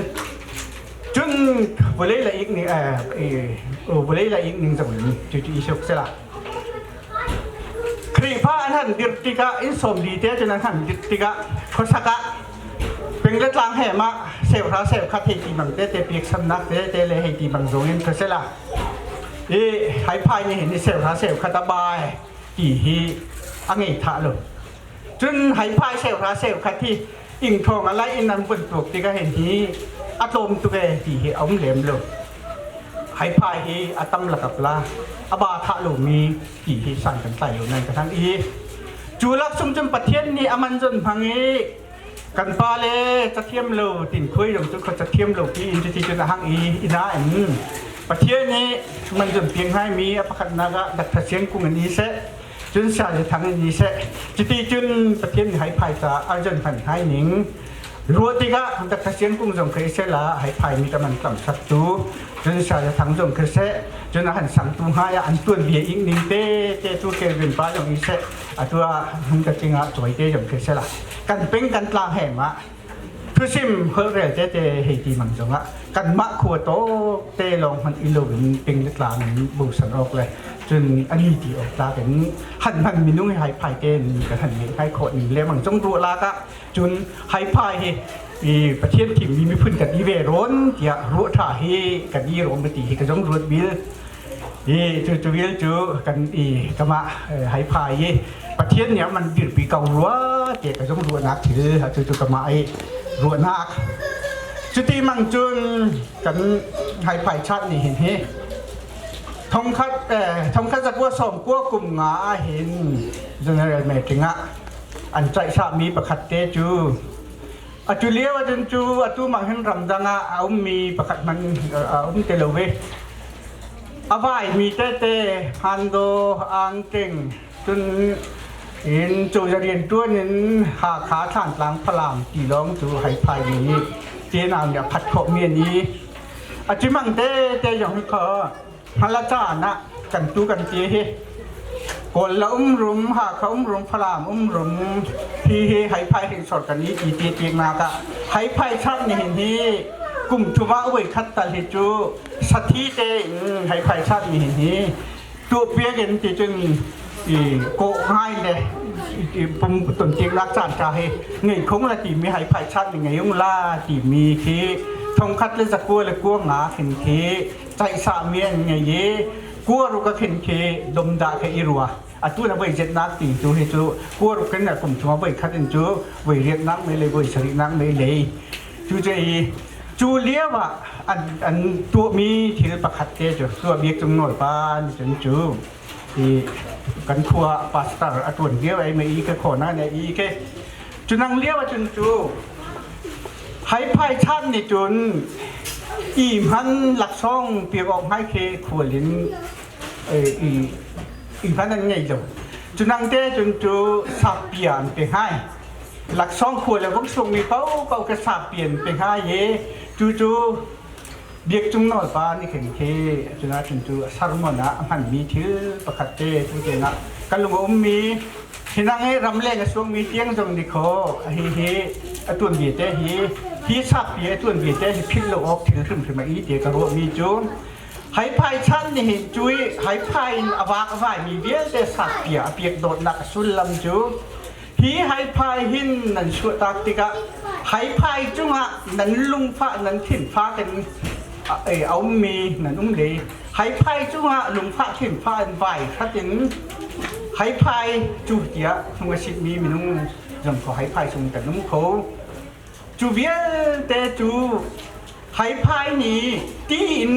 cun vawlei la ik ning vawlei la ik ning zong in cu cu isok se la Khrihfa an han dir tikah in sawm li te cun an han dir tikah khuasak ah peng le tlang he ma seu hra seu khat hei ti bang te te piak samnak te te le hei ti bang zong in se la i hai phai ni hin seu hra seu khat a bai ti hi a ngei tha lo cun hai phai seu hra seu khat hi ing thong alai in an vun tuk tikah hin hi a tlawm tuk e ti hi a um lem lo hai phai hi a tam lakap la a ba tha lo mi ti hi san kan tlai lo nan ka thang i cu lak chung cun Pathian nih aman zon hmang i kan pa le cathiam lo tin khuai dong cu cathiam lo pi in cuti cun a hang i ina in Pathian nih man zon piang hai mi a pakhatnak ah Dr. Siang Kung in i seh cun Saya Le Thang in i seh cuti cun Pathian nih hai phai ca arjan hman hai ning ruah tikah Dr. Siang Kung zong khi seh la hai phai mi ta man tam sak tu cun Saya Le Thang zong khi seh cun a han sang tu hai ah an tuan bia ing ning te te tu Kelvin pa zong i seh atu ah hung ka cing ah tuai te zong khi seh la kan peng kan tlang heng ah thusim holhrel te te hei ti mang zong ah kanmah khua to te lawng hman i lo in ping le tlang in bu san awk le cun ani ti awk tlak in han hman minung hi hai phai te in kan han ngeih hai khawh ning le mang cung ruah lak ah cun hai phai hi i Pathian thimmi miphun kan i ve rawn tiah ruah ṭha hi kan i rawm ti hi ka zong ruat bil i cu cu vial cu kan i kamah hai phai i Pathian nih man dirpi ko rua ti ka zong ruahnak thil cu cu kamah i ruahnak cuti mang cun kan hai phai chat ni hin hi thongkhat thongkhat zakua sawm kua kum nga ah hin general meeting ah an caihsahmi pakhat te cu atu lio ahcun cu atu mang hin ramdang ah a ummi pakhat hmanh a um te lo ve a vaimi tete hando angking cun in cozah rianṭuan in Hakha Thlantlang Falam ti lawng cu hei phai mi tenau nih a phat khawh mi an i a cimang te te zong hi kho hala caan ah kan tu kan ti hi Kawl la um rum Hakha um rum Falam um rum hi hi hei phai hrinsor kan i ti ti ti nak ah hei phai chak ni hin hi kum thum ah voi khat tal hi cu sathi te in hei phai chak ni hin hi tuahpiak in ti cun i kawh ngai le pum tontik lak caan ṭha hi ngei khung la timi hai phai chat ni ngei ung la timi khi thongkhat le zakua le kua nga khin khi caihsa mi an ngei i kua ru ka khin khi domda khe i rua atu na voi jet nak ti tu hi cu kua ru ken na kum chunga voi khat in cu voi riat nak mei le voi sarih nak mei lei cu cu i cu lio ah an an tuahmi thil pakhat te cu tuah biak cung nawl pa ni cun cu i kan khua pastor a tuan lio ai mei i ka khona ne i ke cu nang lio ah cun cu hai phai chan ni cun i hman laksawng piak awk ngai khi khual in i i hman an ngei lo cu nang te cun cu sapia an pe ngai laksawng khua le vok sungmi paohpaoh ka sapian pe hnga i cu cu biak cung nawl pa nih khin khi cun ah cun cu sermon ah a hmanmi thil pakhat te tu te ah ka lung a ummi hinang i ramleng a suangmi tiang zong ni kho hi hi a tuanbia te hi hi sapi a tuanbia te hi philh lo awk thil hrimhrim a i te ka ruahmi cu haiphai chan nih hin cui haiphai in a vak a vaimi vialte sapia a piak dawtnak a sullam cu. Hi haiphai hin nan chuahtak tikah haiphai cungah nan lungfah nan thinfak in a ummi nan um le haiphai cungah lungfah thinfah in vai hrat in haiphai cu tiah hnung a sitmi minung zong kho haiphai chung kan um kho. Cu vialte cu haiphai nih ti in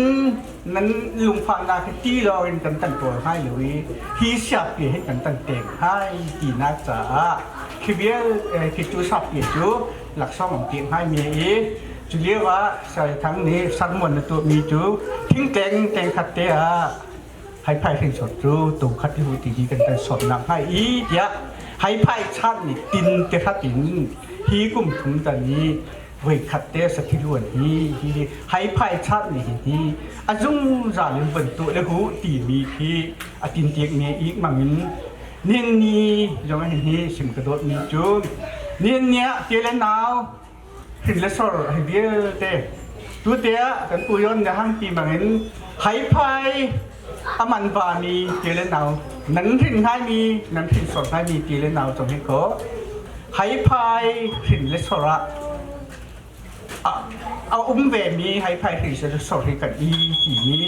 nan lungfahnak hi ti lawng in kan tan tawl hai lo i hi siapi hi kan tan teng hai tinak caah khi vial khi cu sapi cu laksawng an pek hai mi i cu lio ah Sai Thang nih sermon na tuahmi cu thingtleng teng khat te ah haiphai hrinsor cu tu khat hi ti hi kan kan sawtnak hnga i tiah haiphai chat nih tin te hrat in hi kum thum tan i voi khat te sathiluan hi hi haiphai chat nih hi hi a zungzal in van tuah le hu timi khi a tin tiak ne ik mangin nin ni zong hin hi sim ka dawt mi cu nin nia te le nau hrin le sor hi vialte tute ah kan uyon na hang ti bangin haiphai aman va mi ti le nau nan hrin ngai mi nan hrin sor ngai mi ti le nau chong hi ko haiphai hrin le sor ah a um ve mi haiphai hrin le sor hi kan i ti mi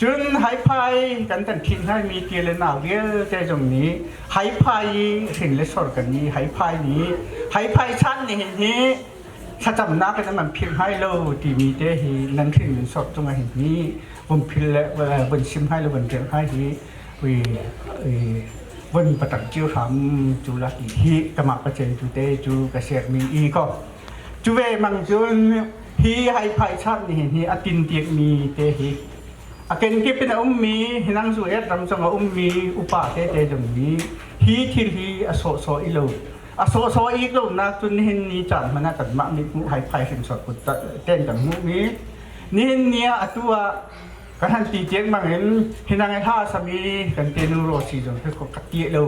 Cun haiphai kan kan ṭhit hnaimi ti le nau vialte zong nih haiphai i hrin le sor kan i haiphai nih haiphai chan nih hin hi thlacamnak in an philh hngai lo timi te hi nan hrin nan sor cungah hin hi vun phil le vun sim hngai le vun ṭial hngai hi vun patang cio hram cu la ti hi kamah ka cen tu te cu ka siakmi i ko Cu ve mang cun hi haiphai chap nih hin hi a tin tiakmi te hi a kenkip in a ummi hinang zu et ram chung a ummi upa te te zong nih hi thil hi a sawhsawh i lo a sawhsawh ik lo nak cun nihin ni caan hmanh ah kanmah mit hmuh haiphai hrinsor kut ten kan hmuhmi nihin ni ah atu ah kan han ti tiang bang in hinang i hla sami kan te nu ro si zong khi ka ti lo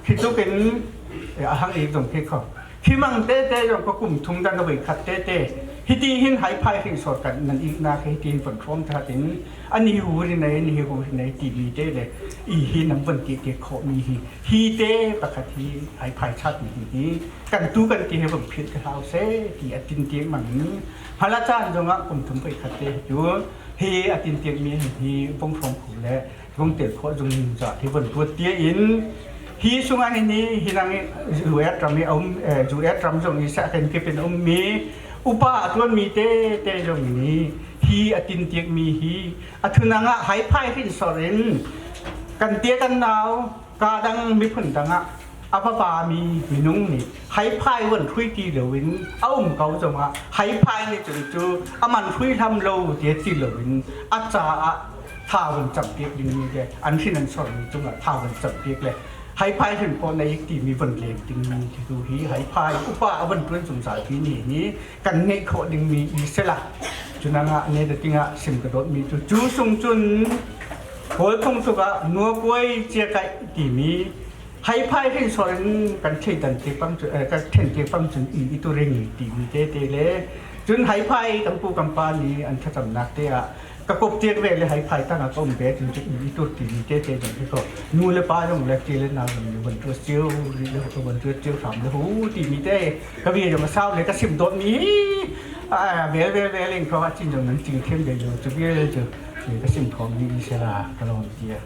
khi tluk in a hang ik zong khi kho Hi mang tete zong ka kum thum dan voi khat tete hiti hin haiphai hringsor kan nan iknak hi tin von hrom that in ani hu ri nei ni hu ri nei ti mi te le i hi nam von ti te kho mi hi hi te pakhat hi haiphai chat mi hi kan tu kan ti he von phil ka hau se ti atin tiang mang hala chan zongah kum thum voi khat te cu hi atin tiang mi hi vong hrom khu le vong tel khawh zung za hi von tuat tia in hi sungah hin hi hinang US ram i um US ram zong i sa kan kip in um mi upa a tuan mi te te zong ni hi a tin tiak mi hi a thunang ah hai phai hin sor in kan tia kan nau ka dang miphun dang ah a va mi minung nih hai phai von hrui ti lo in a um ko zongah hai phai nih cun cu aman hrui hlam lo ti ti lo in a caah tha van campiak dingmi le an hrin an sormi cungah tha van campiak le haiphai hrin pawh na ik timi van leng dingmi tu hi haiphai upa a van tuan zungzal ti ni hi kan ngeih khawh dingmi i sela cunangah ne da tingah sim ka dawt mi cu cu sung cun kawl phung tukah nuakuai chia kaih timi haiphai hrin sor in kan theidan te pang cu kan then te pang cun i itu ring timi te te le cun haiphai kan pu kan pa nih an thlacamnak te ah ka kop tiak ve le hai phai tang ah ka um ve cun i tur ti mi te te zong hi ko nu le pa zong le ti le na zong ni van tu chiu ri le ho van tu chiu hram le hu ti mi te ka vi jong sao le ka sim dot mi a vel vel vel in ko a chin jong nan ching them de jo chu vel chu ka sim thom ni se la ka lom tia.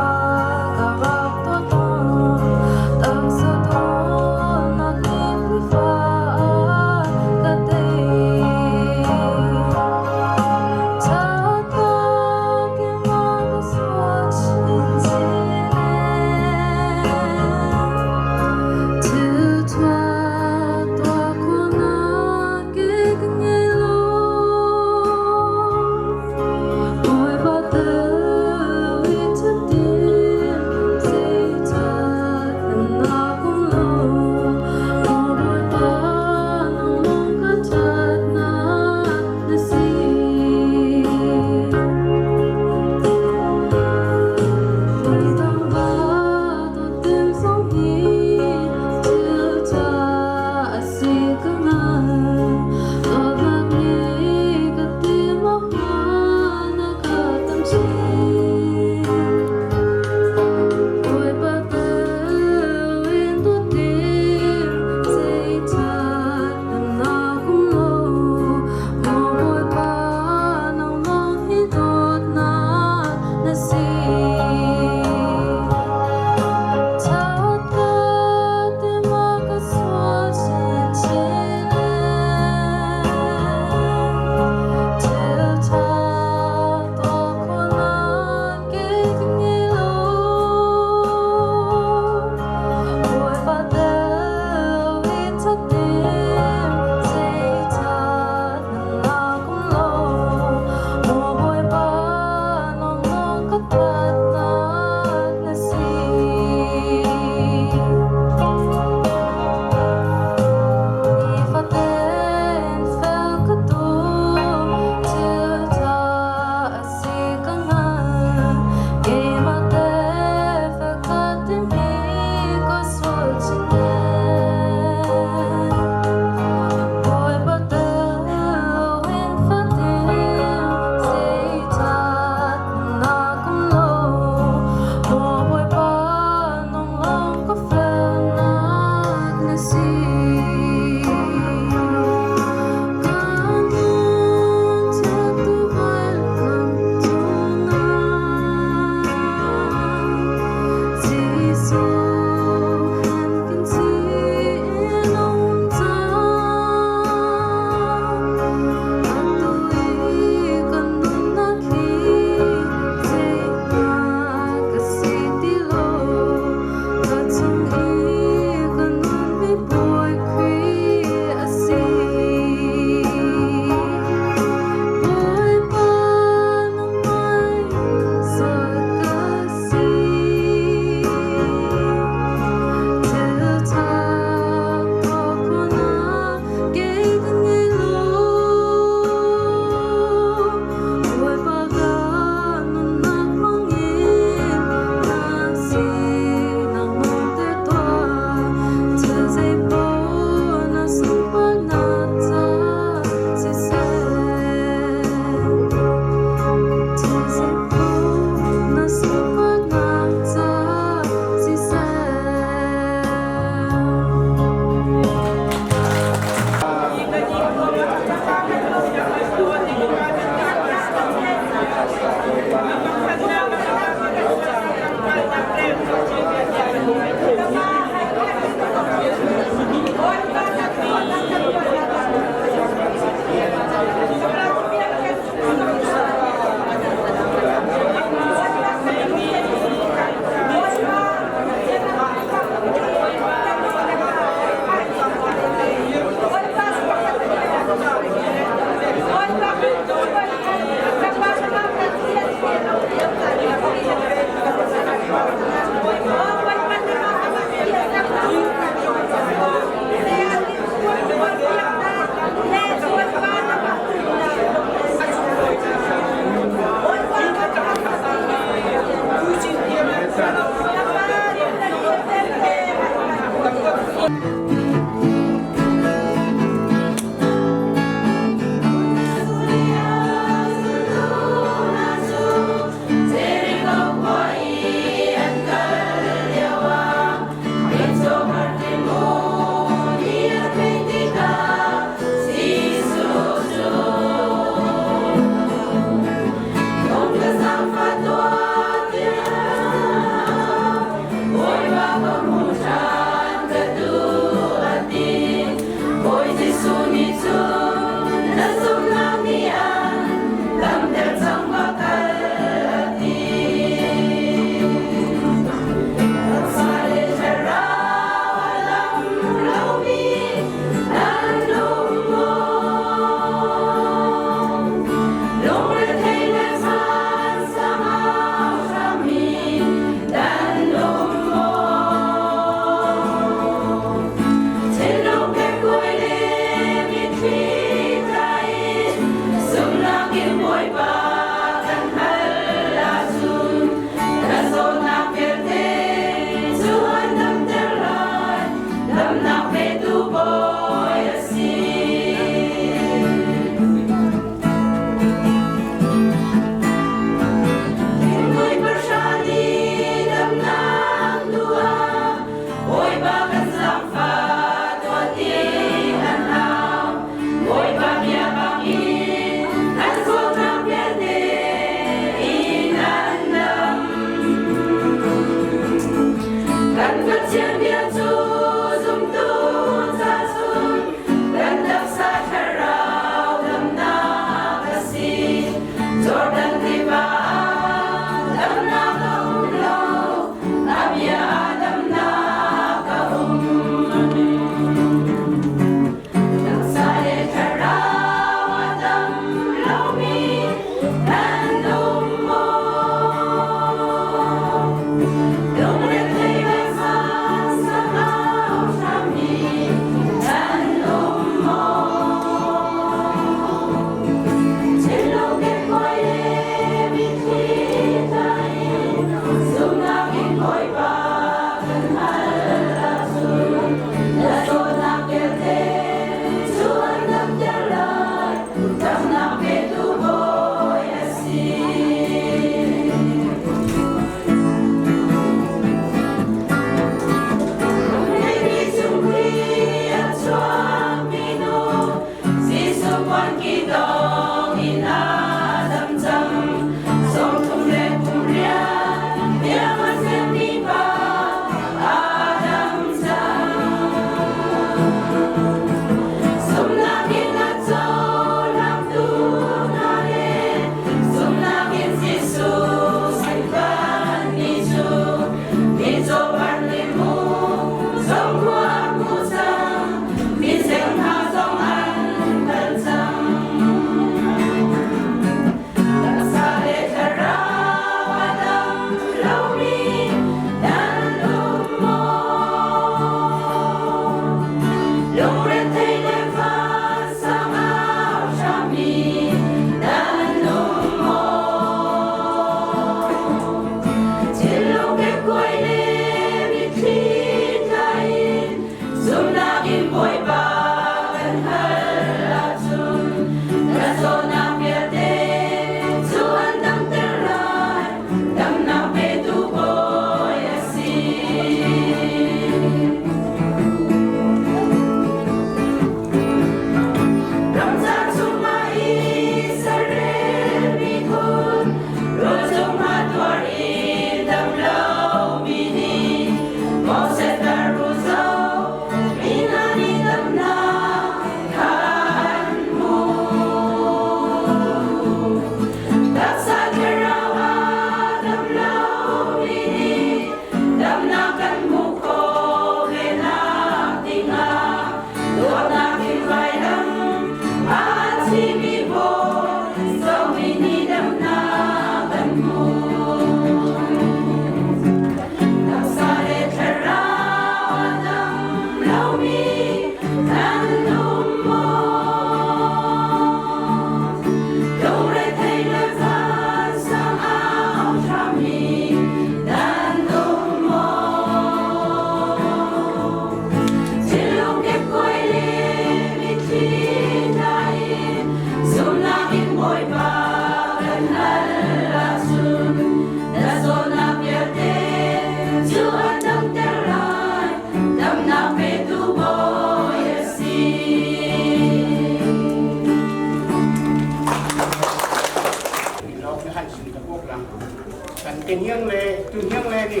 Kan ke hiang le tu hiang le ni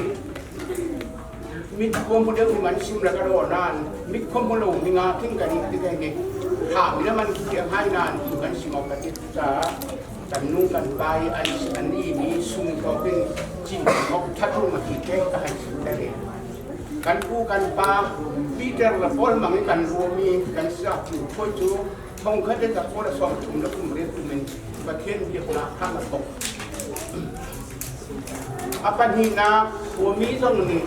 mit khom bu deuh man sim la ka ro nan mit khom bu lo mi nga thing kan ti ke ni tha mi la man ki hai nan tu kan sim ok ti cha kan nu kan pai an an i mi sung to pin chin ok thatu ma ti ke ka han sim te le kan pu kan pa Peter la Paul mang kan ru mi kan sa chu phoi chu thong khat le tak la som thum la kum re kum in Pathian biaknak kha a thok. A pahnihnak khuami zong nih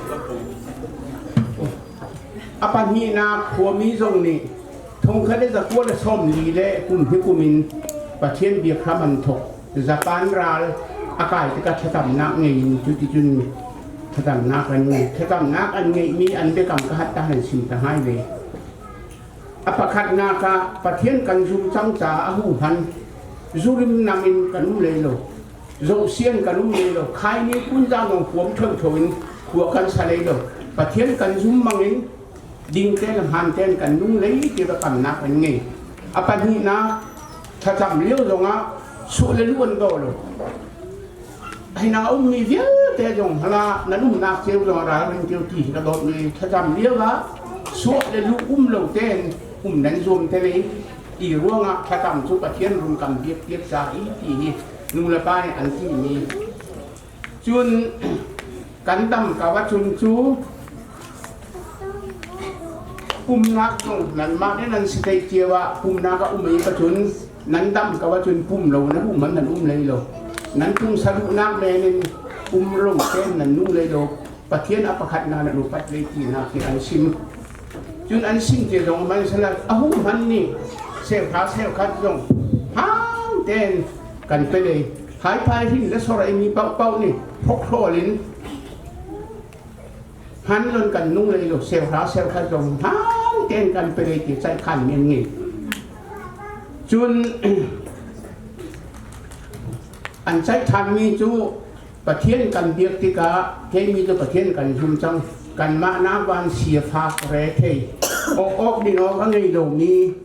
a pahnihnak khuami zong nih thongkhat le zakua le sawmli le kum hi kum in Pathian biak hram an thok. Japan ral a kai tikah thlacamnak ngei in cuticun thlacamnak an ngei. Thlacamnak an ngeihmi an biakam ka hat ta han sim ta ngai ve. A pakhatnak ah Pathian kan zum cang caah a huhman zurim nam in kan um lei lo. Zohsian kan um lei lo. Khai nih kunzang dong huam ṭhotho in khua kan sa lei lo. Pathian kan zum mang in ding tein hmaan tein kan nung lei ti biakamnak an ngei. A pahnihnak thlacam lio zongah suh le lu an daw lo. Hi na ummi vialte zong hala nan umnak cio zong ralrin cio ti hi ka dawtmi thlacam lio ah suah le lu um lo tein um nan zuam te ve ti ruangah thlacam cu Pathian rungkam biak piak ca i ti hi nu le pa nih an ti mi cun kan dam ka wa cun cu pumnak zong nanmah nih nan si thei cio ah pumnak a um i ka cun nan dam ko ahcun pum lo na um nan um lei lo nan tung saruhnak men in pum rong ten nan nung lei lo Pathian a pakhat na nan upat lei ti na khi an sim cun an sim te zong man sala ahu man ni seuhra seukhat zong hang ten kan pe lei hai phai hin le sor mi pau pau ni phok thlol in han lon kan nung lei lo seuhra seukhat zong hang ten kan pe lei ti chai khan men ngi Cun an ceih ṭhanmi cu Pathian kan biak tikah theimi cu Pathian kan zum cang. Kanmah nak van sifak rethei awk awk ding awk a ngei lomi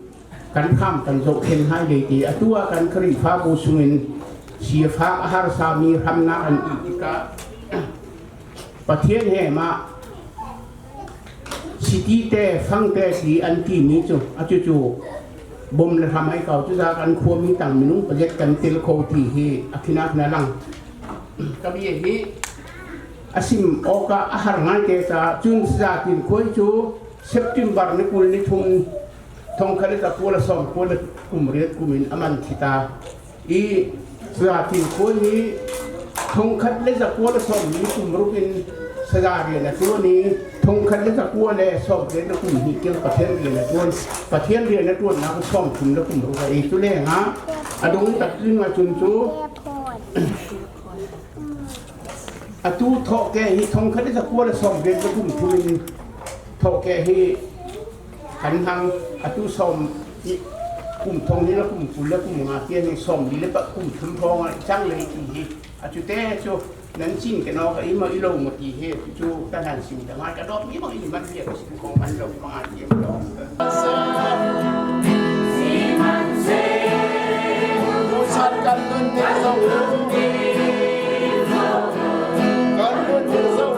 kan hram kan zohkhen hai dei ti atu ah kan Khrihfabu sungin sifak a harsami hramnak an i tikah Pathian he mah City te fang te si an timi cu a cucu bom le hram ai kau cu za kan khuami tang minung paliat kan tel kho ti hi a khinak na lang ka bia hi asim awka a har ngai te ca cun za tin khuai cu September ni 23 thong khat le kua le sawm kua le kum riat kum in aman thita i za tin khuai hi thong khat le zakua le sawm ni kum ruk in saza rian a tuan i thong khat le zakua le sawm rian le kum hnih tiang Pathian rian a tuan. Pathian rian a tuannak sawm thum le kum ruk a i cu leng ah a dung tak ding ahcun cu atu thawh ke hi thong khat le zakua le sawm rian le kum thum in thawh ke hi kan hmang. Atu sawm i kum thong hi le kum 20 le kum nga tiang hi sawm li le pa kum thum hrawng ah cang lei ti hi atu te cu nan cin ke no ka i ma i lo ma ti he cu ka nan sim ta ngai ka dawt mi bang in man bia ka sim ko man lo ma ti lo. Kan nun ni zo kan nun ni zo.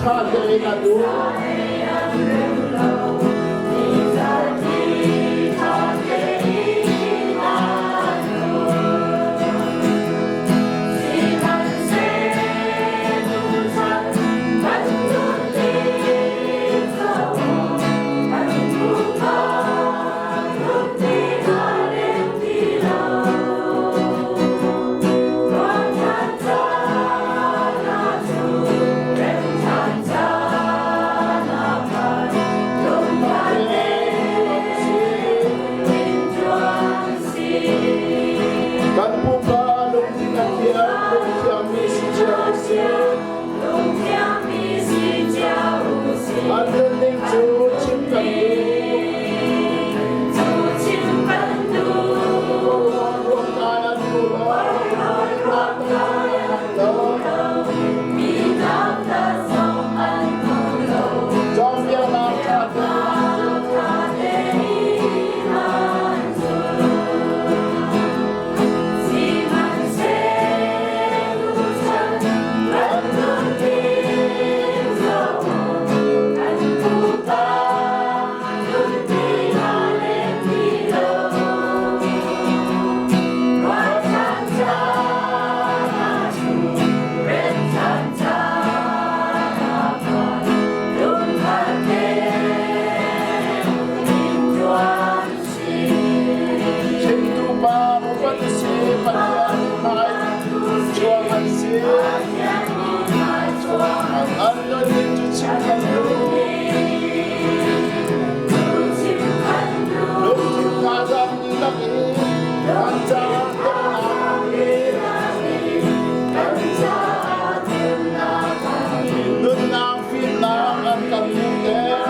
Tha tein an um. Kan pupa lungthin a thiang, lungthiangmi si cio usih. An nunning cu chim kan duh. Ruangkai an duh lo, Cawnpiaknak ṭha tein an zul. Chimtu pa upat a si, Pathian mithmai chuang an si. An nunning cu chim kan duh. Lungthin thazaang dihlak in kan caah temnak hi. Nunnak fimnak an kan hmuhter.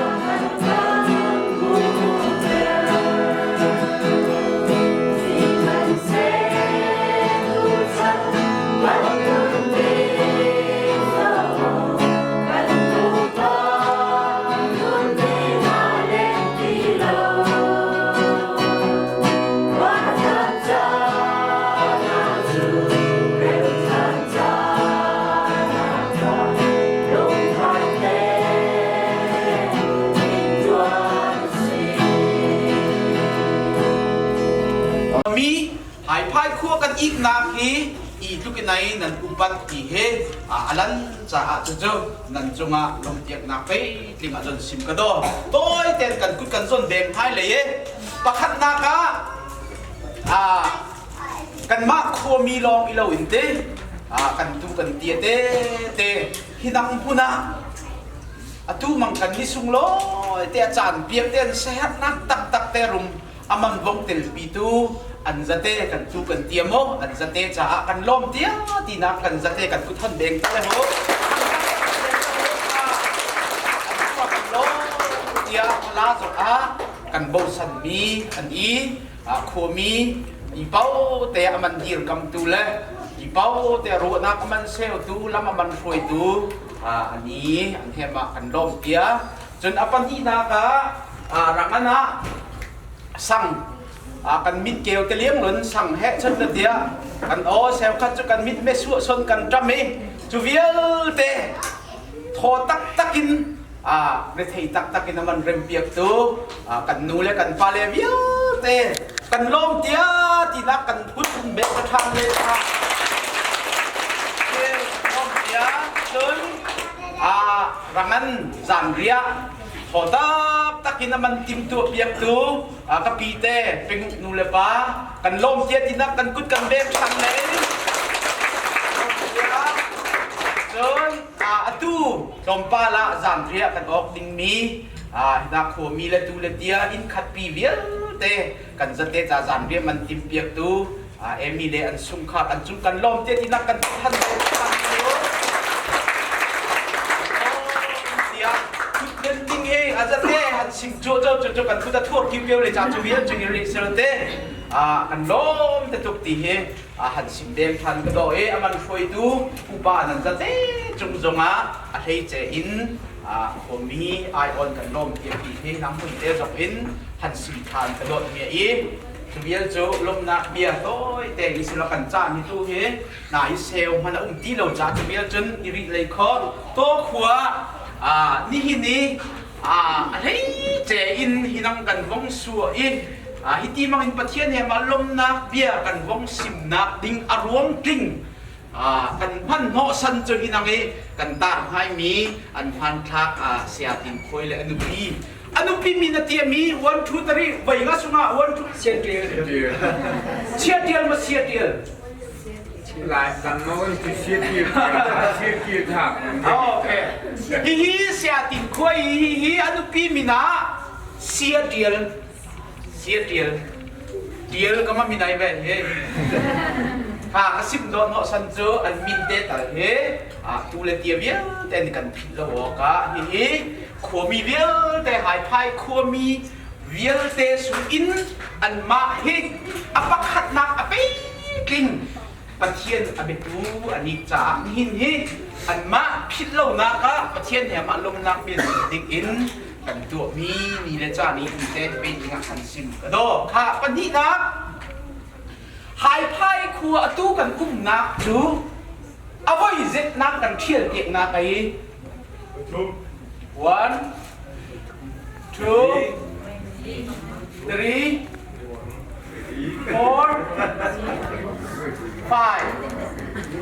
Mi haiphai khua kan iknak hi i tluk in ai nan upat ti he alan caah cucu nan cungah lawmhpiaknak peitling ah zon sim ka daw. Tawi ten kan kut kan zon deng hmai lei e pakhatnak ah kanmah khuami lawng i lo in te kan tu kan tia te te hi dang hmun ah atu mang kan ni sunglawi te a caan piak te an sehernak taktak te rum aman vong telpi tu an zate kan tu kan tia mo an zate caah kan lawm tia tinak kan zate kan kut han beng ta le ho tia la zok ah kan bosan mi an i khuami i pau te aman dir kam tu le i pau te ruahnak aman seu tu lam aman hruai tu an i an hem ah kan lawm tia. Cun a pahnihnak ah rangan ah sang kan mit keu te liang lun sang he chun na tia kan aw seu khat cu kan mit me su son kan ṭam i cu vialte thaw taktak in rethei taktak in aman rem piak tu kan nu le kan pa le vialte kan lawm tia tinak kan put kan bek ka ṭhang le lawm tia. Cun rangan zanriah thaw taktak in aman timtuah piaktu ka pi te penguk nu le pa kan lawm tia tinak kan kut kan bek ṭhan le. Cun atu tlawmpal ah zanriah kan awk dingmi hina khuami le tu le tia inn khat pi vialte kan zate ca zanriah man tim piaktu Amy le an sungkhar an cung kan lawm tia tinak kan than tiah kutlen ding he azate han sing chu chu chu chu kan kut a thur ki peu le cha chu vial chung ri sel te kan lawm te tuk ti hi han sim deng than ka do e aman hruaitu upa nan zate cung zongah a hlei che in khuami ai on kan lawm ti ti hi nang mun te zong in han sim than ka dot mi i. Cu vial cu lawmhnak bia tawi te i sila kan cah mi tu hi na i seu hman a um ti lo ca cu vial cun i rih lei kho to khua. Nihin i a hleice in hinang kan vong sua i hiti mang in Pathian he ma lomnak bia kan vong simnak ding a ruang tling kan hman hnawh san cu hinang i kan tar hngaimi an hmanthlak saya Tin Khuai le a nupi a nupi min a tiami 1 2 3 voi nga sungah 1 2 sia tial sia tial ma sia tial Lai kan no ti sia tial sia tial tha. Okay. Hihi sia Tin Khuai hi hi a nupi min ah sia tial sia tial tial ka ma min ai ve he ha ka sim do no san cu an min te tal he a tu le tia vialte ni kan philh lo awk ah hihi khuami vialte haiphai khuami vialte su in anmah hi a pakhatnak a peitling Pathian a biatu an i caah nihin hi anmah philh lonak ah Pathian he mah lomnak bia ding in kan tuahmi ni le caan i te pe dingah kan sim ka daw kha pahnihnak Haiphai khua atu kan umnak cu a voi zetnak kan ṭhial piaknak ei one two three four five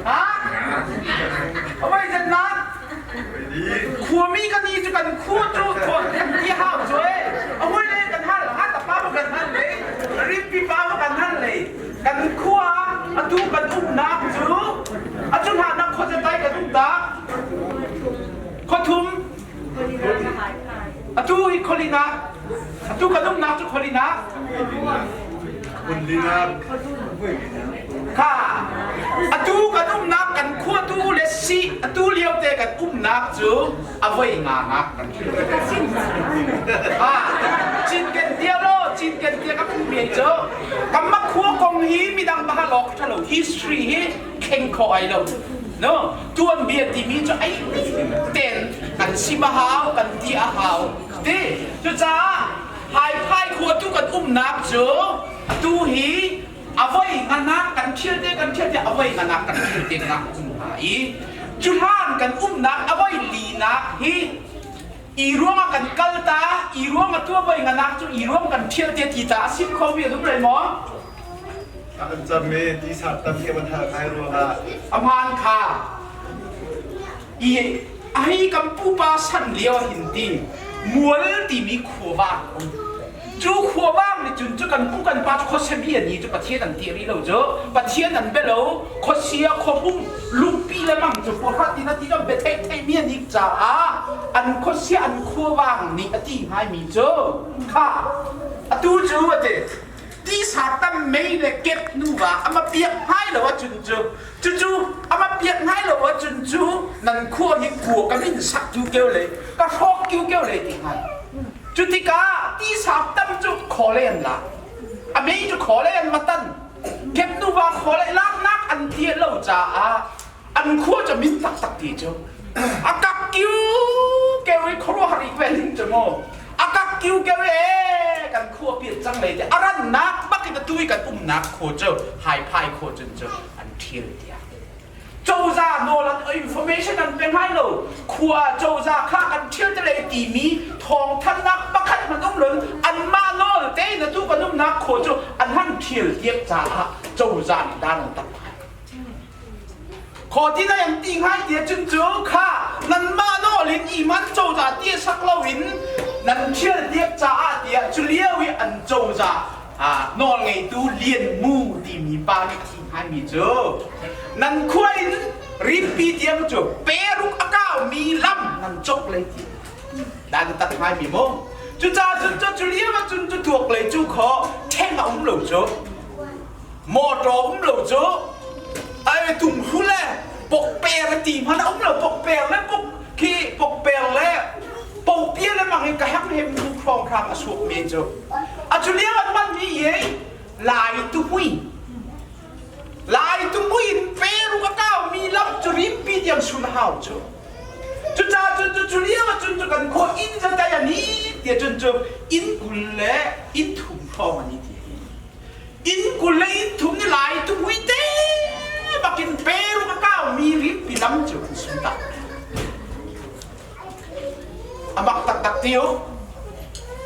ha a voi zetnak Khuami kan i cu kan khu cu kan ti hau cu e. A hui le kan hal, ha ta pa kan hal le, rimpi pa kan hal le. Kan khua atu kan umnak cu atu hna nak khua tai kan um ta. Khuathum atu hi kholina atu kan umnak cu kholina Kha atu kan umnak kan khua tu le si atu lio te kan umnak cu a voi nga ngak kan ha cinken tia lo cinken tia ka phu mi cu kamma khua kong hi midang ba lok thalo history hi thleng kho ai lo no tuan bia timi cu ai ten kan sim a hau kan ti a hau ti cucaah Haiphai khua tu kan umnak cu atu hi a voi nganak kan thil te kan thil te a voi nganak kan thil te nak um hna i cu hlan kan umnak a voi linak hi i ruangah kan kal ta i ruang atu a voi nganak cu i ruang kan thial te ti ta a sim kho mi a um lai maw? Kan cam me ti sa tam ke ban hal ngai ruangah aman kha i ai kan pupa san lio hin ti mual timi khuavang um cu khuavang nih cun cu kan pu kan pa cu khuasemi an ni cu pathian an ti rih lo cu pathian an be lo khuasia khuahum lungpi le mang cu puahrat in a ti be thei thei mi an ik caah an khuasia an khuavang nih a ti ngai mi cu kha atu cu ati tisa tam mei le kep nuva ama piak hngai lo ahcun cu cucu ama piak hngai lo ahcun cu nan khua hi khua ka min sak tu keu le ka hrawk kiu keu le ti hngai cu tikah tisa tam cu khawle an la a mei cu khawle an matan kep nuva khawle laknak an tia lo caah an khua cu min taktak ti cu a kak kiu keu i khuaruahhar i vel hin cu mu a kak kiu keu e kan khua pian cang lei te a rannak bak in atu i kan umnak khua cu haiphai khua cun cu an ṭhial tiah cozah nawl an information an pe ngai lo khua cozah kha kan ṭhial te lei timi thawngthanhnak pakhat hmanh um lon anmah nawl tein atu kan umnak khua cu an han ṭhial tiak caah cozah nih dan an tak Khaw ti na an ti ngai ti cun cu kha nanmah nawl in iman cozah ti sak loin nan thial tiak caah tiah cu lio i an cozah nawl ngeitu Lian Mu timi pa nih a thi hngaimi cu nan khua in rinpi tiang cu peruk a kaumi lam nan cok lei ti dan tak ngaimi mu cucaah cun cu cu lio ah cun cu tuak lei cu khaw ṭheng a um lo cu Motor um lo cu ai tung le pokper ti hmanh a um lo pokper le pok khi pokper le popia le mang in ka hang hem bu hrawng hrang a suak men cu a cu lio an man mi ye lai tuhmui lai tuhmui in peru ka kau mi lam cu rimpi tiang sun hau cu cucaah cun cu cu lio ah cun cu kan khua inn zatai ani tia cun cu inn kul le inn thum hrawng ani ti inn kul le inn thum ni lai tuhmui te bakin peru ka kau mi rimpi lam cu an sum tak. Tak ti u.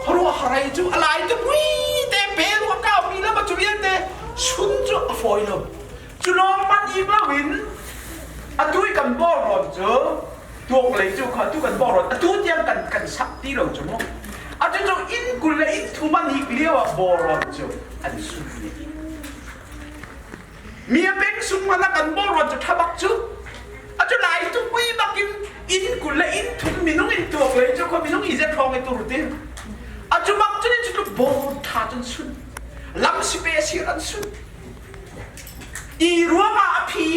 Khuaruahhar ei cu a lai tu mui te pe lu a kau mi le ma cu vialte sun cu a fawi lo. Cu lawng man i lo in atu i kan bawrawn cu tuak lei cu kha tu kan bawrawn atu tiang kan kan sak ti lo cu mu. Atu cu inn 20 le inn thum an hik lio ah bawrawn cu an sun ni. Mi a peng sung hmanh ah kan bawrawn cu ṭha bak cu. Atu lai tu pui bak in inn 20 le inn thum minung in tuak lei cu khua minung i zet hrawng i tur ti. Atu bak cu ni cu bawrawn ṭha cun sun. Lam si pe sir an sun. I ruangah a phi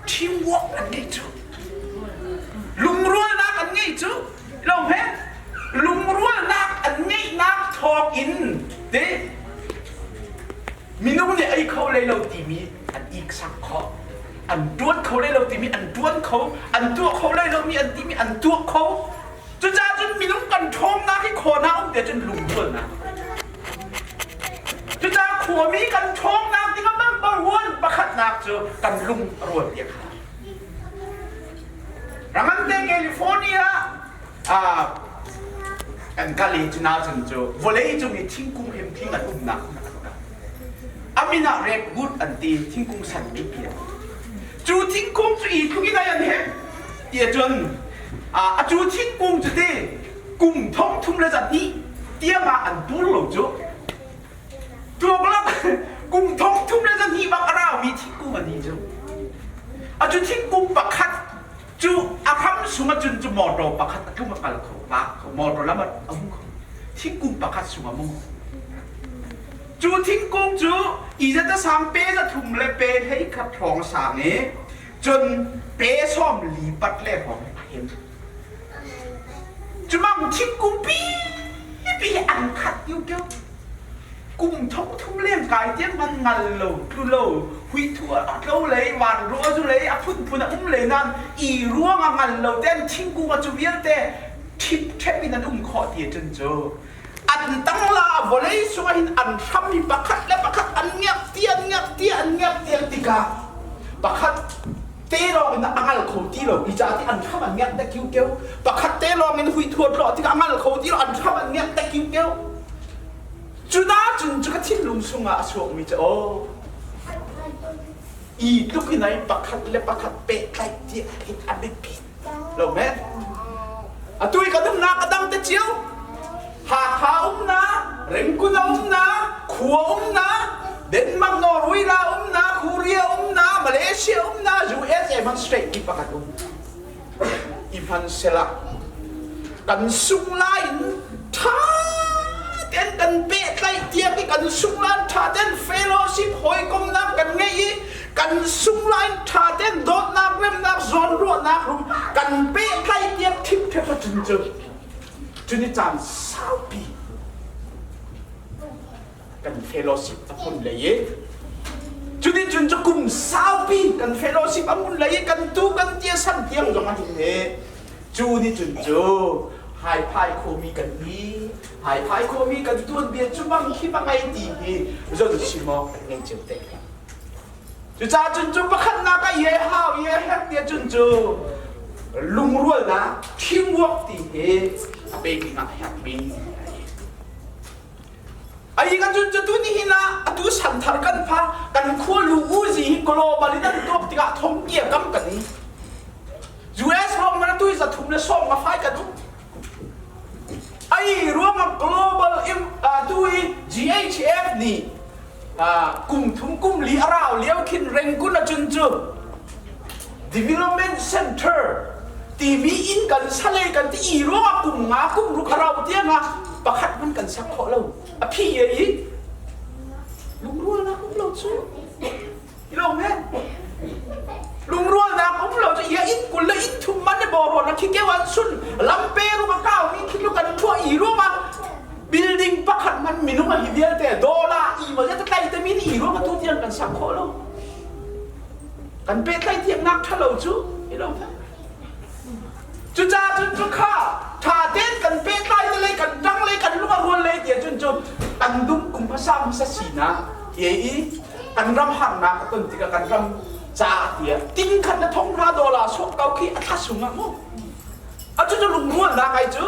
teamwork an ngei cu. Lungrualnak an ngei cu. Lo he lungrualnak an ngeihnak thawng in te minung nih ei kho lei lo timi an ik sak khawh. An tuan kho lei lo timi an tuan kho, an tuah kho lei lomi an timi an tuah kho. Cucaah cun minung kan ṭhawmnak hi khawn ah um te cun lungrualnak. Cucaah khuami kan ṭhawngnak ding ah number one pakhatnak cu kan lung a rual piak hna. Ramante California ah kan kal i cu cun cu vawlei cung i thingkung him thing an umnak hmun an kal. A min ah redwood an ti thingkung san pipi an Cu thingkung cu i tluk in ai an he ti ahcun a cu thingkung cu ti kum 32 tiang ah an pur lo cu tuaklak kum 32 bak a raumi thingkung an hi cu a cu thingkung pakhat cu a hram sung ah cun cu motor pakhat a tlung a kal kho vak kho motor lam a um kho thingkung pakhat sung a mung cu thingkung cu izat a sang pe za thum le pe hlei khat hrawng a sang i cun pe sawm li pat le hrawng a hem Cumang thingkung pipi hi an khat kiukeu. Kum 30 leng kai tiang man ngal lo, tlu lo, hui thu a tlo lei, van ruah zu lei, a phunphun a um lei nan i ruang a ngal lo te an thingkung a cu vialte ṭhip ṭhep in an um khawh ti cun cu an tangla vawlei sungah hin an hram hi pakhat le pakhat an ngiak ti an ngiak ti an ngiak tiang tikah pakhat te lawng in a ngal kho ti lo i ca ti an hram an ngiak te kiu keu pakhat te lawng in hui thuat lo tikah a ngal kho ti lo an hram an ngiak te kiu keu cu na cun cu ka thinlung sungah a chuakmi cu aw i tluk in ai pakhat le pakhat pehtlaih ti hi a biapi lo men atu i kan umnak a dang te cio Hakha umna Rengkun a umna khua umna Denmark Norway la umna Korea umna Malaysia umna USA man state ki pakhat um i hman sela kan sung lai in tha ten kan pehtlaih tiang i kan sung lan tha ten fellowship hawikomnak kan ngei i kan sung lai tha ten dawtnak remnak zawnruahnak rum kan pehtlaih tiang thip thep cun cu Cuni caan saupi kan fellowship a hmun lei i cuni cun cu kum saupi kan fellowship a hmun lei i kan tu kan tia san tiang zong a hin he cu ni cun cu haiphai khomi kan hi haiphai khomi kan tuanbia cu bang khi bangai ti hi zon si maw kan ngei cio te cucaah cun cu pakhatnak ah ye hau ye hek tia cun cu lungrualnak teamwork ti hi a pe ding ah herhmi ai kan cun cu tu ni hin ah atu santhar kan pha kan khua lu uzi hi global in an tuak tikah thong kia kam kan i US rom man tu za thum le som nga fai kan um ai ruang ah global im tu i GHF nih kum thum kum li a rau lio khin Rangoon a cun cu Development Center timi inn kan sale kan ti i ruangah kum nga kum ruk a rau tiangah pakhat hmanh kan sak khawh lo a phi ye i lungrualnak um lo cu ilong he lungrualnak um lo cu ia inn 20 le inn thum man le bawrawn na khi keu an sun lampe rung a kau mi khi lu kan thuah i ruangah building pakhat man minung a hi vialte dollar i ma zat tlai te mi ni i ruangah tu tiang kan sak khawh lo Kan pehtlaih thiamnak ṭhalo cu i lo hlah. Cucaah cun cu kha ṭha tein kan pehtlai te lei kan ṭang lei kan lung a rual lei tiah cun cu kan dum kum hmasa hmasa sinak tie i kan ram harnak a ton tikah kan ram caah tiah ting khat le thong hra dollar sawk ko khi a thla sung ah mu. Atu cu lungrualnak ai cu.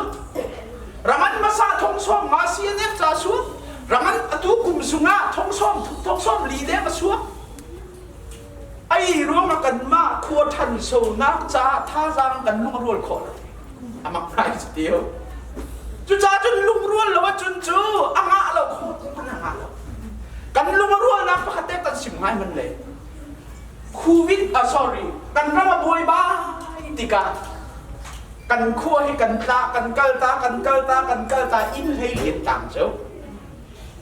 Rangan hmasa thong sawm nga CNF ca suak. Rangan atu kum sungah thong sawm thong sawm li deng a suak. Ai ruang ah kanmah khua ṭhansonak caah thazaang kan lung a rual khawh lo. A mak ngai cu tio. Cucaah cun lungrual lo ahcun cu a ngah lo khawh hmanh a ngah lo. Kan lung a rualnak pakhat te kan sim ngai man le. Covid ah sorry kan ram a buai bai tikah kan khua hi kan tla kan kal ta kan kal ta kan kal ta inn hlei lian tang cu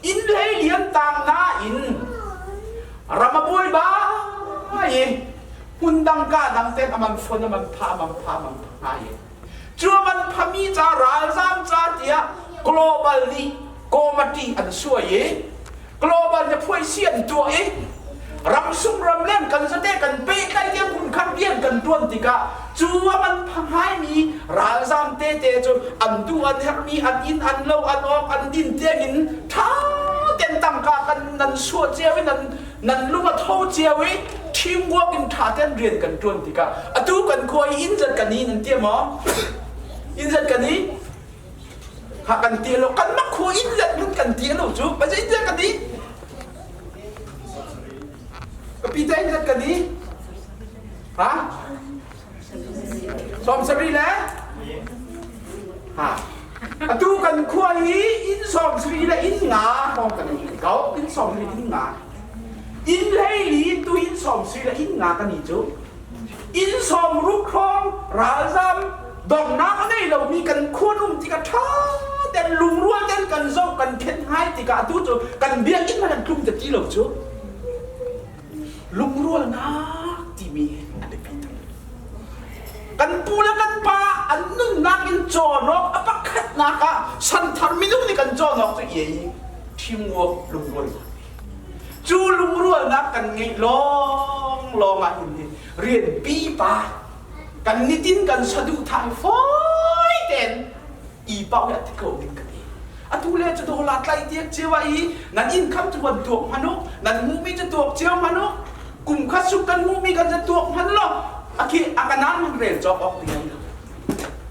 inn hlei lian tang nain ram a buai bai i hmun dang ka dang ten aman fon aman pha aman pha aman pha i cu aman phami ca ralzam ca tiah global nih committee an suai i global na phuaisi an tuah i ramsung ramleng kan zate kan pehtlaih tiang hmunkhat rian kan tuan tikah cu a man phangaimi ralzam tete cu an duh an herhmi an inn an lo an awk an din tiangin tha ten tangka kan nan suah cio i nan nan lung a tho cio i teamwork in tha ten rian kan tuan tikah atu kan khua i inn zat kan i nan tia maw inn zat kan i Ha kan ti lo kan mak khu in let mun kan ti lo cu ba zei tiah kan ti ka pi te in let kan ti ha som sari le ha atu kan khua hi in som sari le in nga hong kan ni ko in som sari in nga in hlei li tu in som sari le in nga kan ni cu Inn sawm ruk hrawng ralzam donghnak a ngei lomi kan khuan um tikah ṭha tein lungrual tein kan zoh kan khen hai tikah atu cu kan biakinn hmanh an tlum te ti lo cu lungrualnak timi a biapi tuk. Kan pu le kan pa an nunnak in cawnawk a pakhatnak ah santhar minung nih kan cawnawk cu iai teamwork lungrualnak. Cu lungrualnak kan ngeih lawnglawng ah hin rian pipa kan nitin kan saduhthah hi fawi tein i pau hi a ti ko ding ka ti. Atu le cu dawla tlaih tiak cio ah i nan income cu van tuak hmanh u, nan hmuhmi cu tuak cio hmanh u, kum khat suk kan hmuhmi kan cu tuak hmanh law a khi a kanan man rel cawk awk ding ai lo.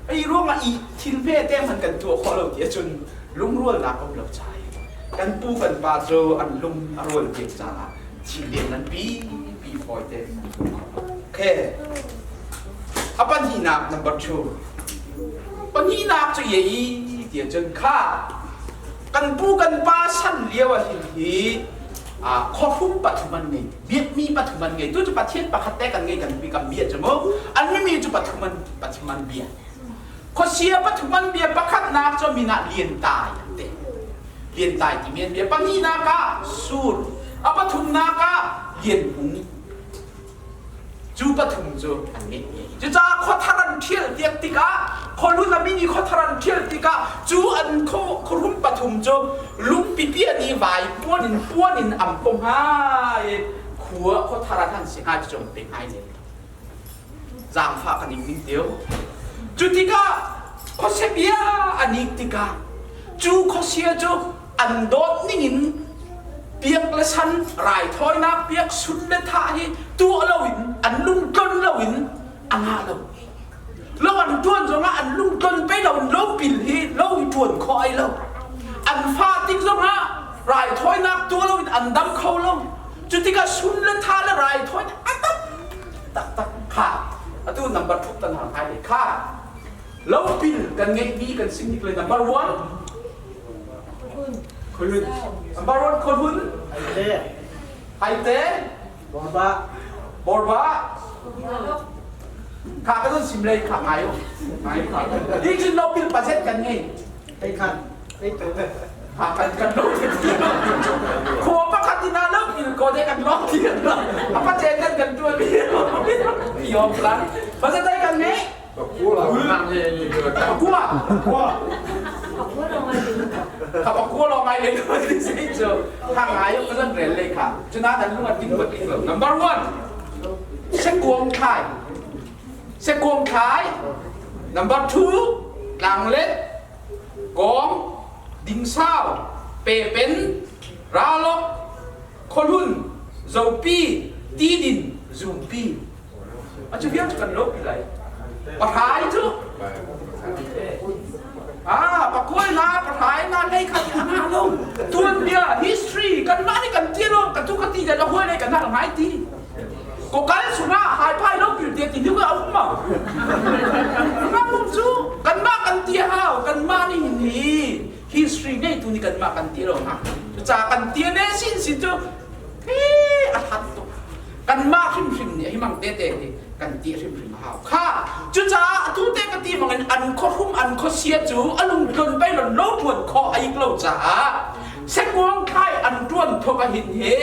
Ai ruangah i thil hme te hmanh kan tuah khawh lo ti ahcun lungrualnak um lo cai. Kan pu kan pa cu an lung a rual bik caah thil lian nan pi pi fawi te. Okay. A pahnihnak number 2. Pahnihnak cu ye i ti cun kha kan pu kan pa san lio ah hin hi khuahrum pathum an ngei biakmi pathum an ngei tu cu pathian pakhat te kan ngei kan bi kan bia cu mu an mimi cu pathum an pathum an bia Khuasia pathum an bia pakhatnak cu min ah Liantai an ti. Liantai timi an bia pahnihnak ah Sur, a pathumnak ah Lianhung. Cu pathum cu an ngeih. Cucaah khuathar an ṭhial tiak tikah khualun a min i khuathar an ṭhial tikah cu an khuahrum pathum cu lungpipi an i vai puan in puan in an pom hnga i khua khuathar ah an si hnga cu pe hngai le. Zaangfah kan ing ning teo. Cu tikah khuasia bia an ik tikah cu khuasia cu an dawt ningin piak le san raithawinak piak sun le thah hi tuah loin an lungtlon loin a ngah lo. Lo an tuan zongah an lungtlon pe lo lo pil hi lo i tuan khawh ai lo. An fa tik zongah raithawinak tuah loin an dam kho lo. Cu tikah sun le tha le raithawinak a tam taktak kha atu number thuk tan hang hai le kha lopil kan ngeihmi kan singnik le number one khulun number one khulun haite haite borba borba kha ka zon sim lei kha ngai ngai kha hi cun lopil pazet kan ngei ei khan ei kan kan lo khua pakhat in ah lo il ko de kan lo ti apa chen kan kan tuan mi yom la pasal tai kan nge pakua pakua ka pakua lo ngai le lo ti si chu thang ngai ka zan rel le kha chuna dan lu ting bat ting lo number 1 se kuang thai se kuang thai number 2 tlang le Kawng, Dingsau, Pepen, Ralok, Khuahlun, Zopi, Tidin, Zumpi. A cu vial cu kan lo pi lai. Pahrai cu. Ah, pakua na, pahrai na, lei kha ti nga lo. Tuanbia, history, kan mah nih kan ti lo, ka tu ka ti le huai le kan hal ngai ti. Ko kal suna hai phai lo pil te ti nu ka um ma. Nga um cu kan mah kan ti hau, kan mah nih hi history ngei tu nih kan mah kan ti lo ha. Cucaah kan ti ne sin sin cu hi a hat tuk. Kanmah hrimhrim nih hi mang tete hi kan ti hrimhrim a hau. Kha cucaah atu te ka ti mangin an khuahrum an khuasia cu a lungtlon pei lon lo ṭuan khawh a ik lo caah senguang thlai an ṭuan thok a hin hi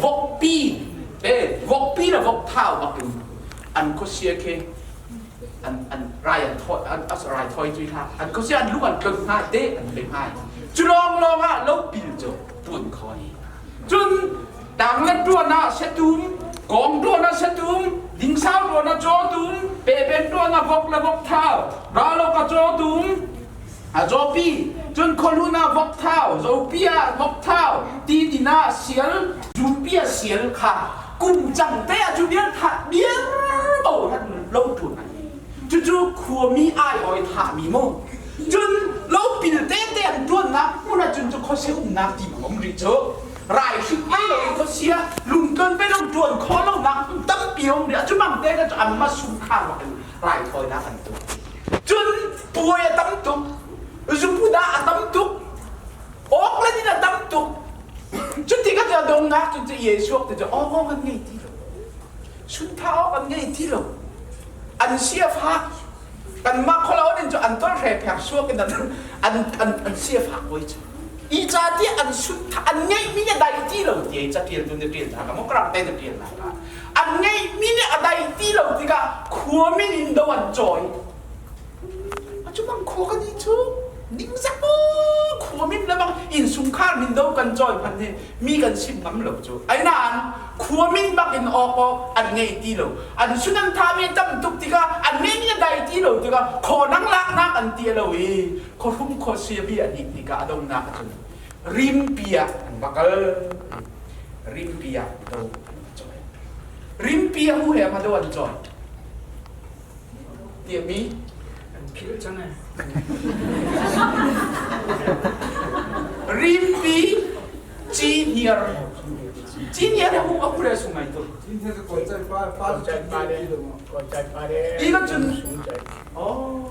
vokpi te vokpi le vokthau bakin an khuasia khi an an rai an thawi an rai thawi cui hlah an khuasia an lung an tlon hnga te an pe hnga cu lawng lawng ah lo pil cu ṭuan kho hi cun Tanglet ṭuan ah setum, kawng ṭuan ah setum, dingsau ṭuan ah cawtum, pepen ṭuan ah vok le vok thau, ralok ah cawtum, a zawpi, cun khuahlun ah vok thau, zopi ah vok thau, ti din ah sial, zumpi ah sial kha kum cang te ah cu vial thah vial bo han lo ṭuan ai. Cucu khuami aioi thahmi mu. Cun lopil tete an ṭuannak hmun ah cun cu khuase umnak ti bang um rih cu. Rai hrik mei lo in khuasia lungtlon pe lo ṭuan khawh lonak hmun tampi um rih. Cu mang te cu anmah sungkhar bak in raithawinak an tuah. Cun puai a tam tuk, zupu dah a tam tuk, awklen in a tam tuk. Cuti ka cu dongnak cun cu Jesuh te cu awk an ngei ti lo. Suntha awk an ngei ti lo. An sia fak. Kanmah khualo in cu an tol hre phek suak in an an an an sia fak voi cu. I ca ti an suntha an ngeihmi nih a dai ti lo ti ca tial tu na tial na ka mo krang te na tial na ka. An ngeihmi nih a dai ti lo tikah khua min in do an cawi. Cu bang khua kan i cu ningzak khua min le bang innsungkhar min do kan cawi hmanh hi mi kan sim ngam lo cu. Ai nain khua min bak in awk aw an ngei ti lo. An sun an tha mi tam tuk tikah an ngei mi a dai ti lo tikah khaw nang laknak an ti lo i khuahrum khuasia bi an hik tikah a dongnak ahcun rimpi ah an va kal. Rimpi ah do an cawi. Rimpi a hu he ma do an cawi. Tiami an philh cang ai. Rimpi Cihniar Cihniar hu a hure sung ai tu. Ti kan cun Oh.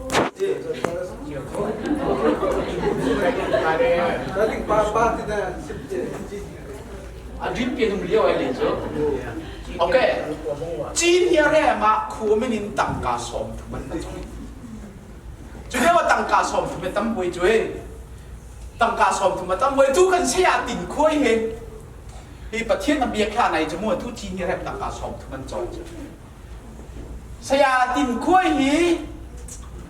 A rimpi num lio ai le cu. Okay. Cihniar he ma khu min in tangka som thu man na chong. Cu lio tangka som thu tam pui cu tangka 30 a tam voi tu kan saya tin khuai he hi Pathian a biak hlan ai cu mu tu ci ni rem tangka 30 an cawi cu saya tin khuai hi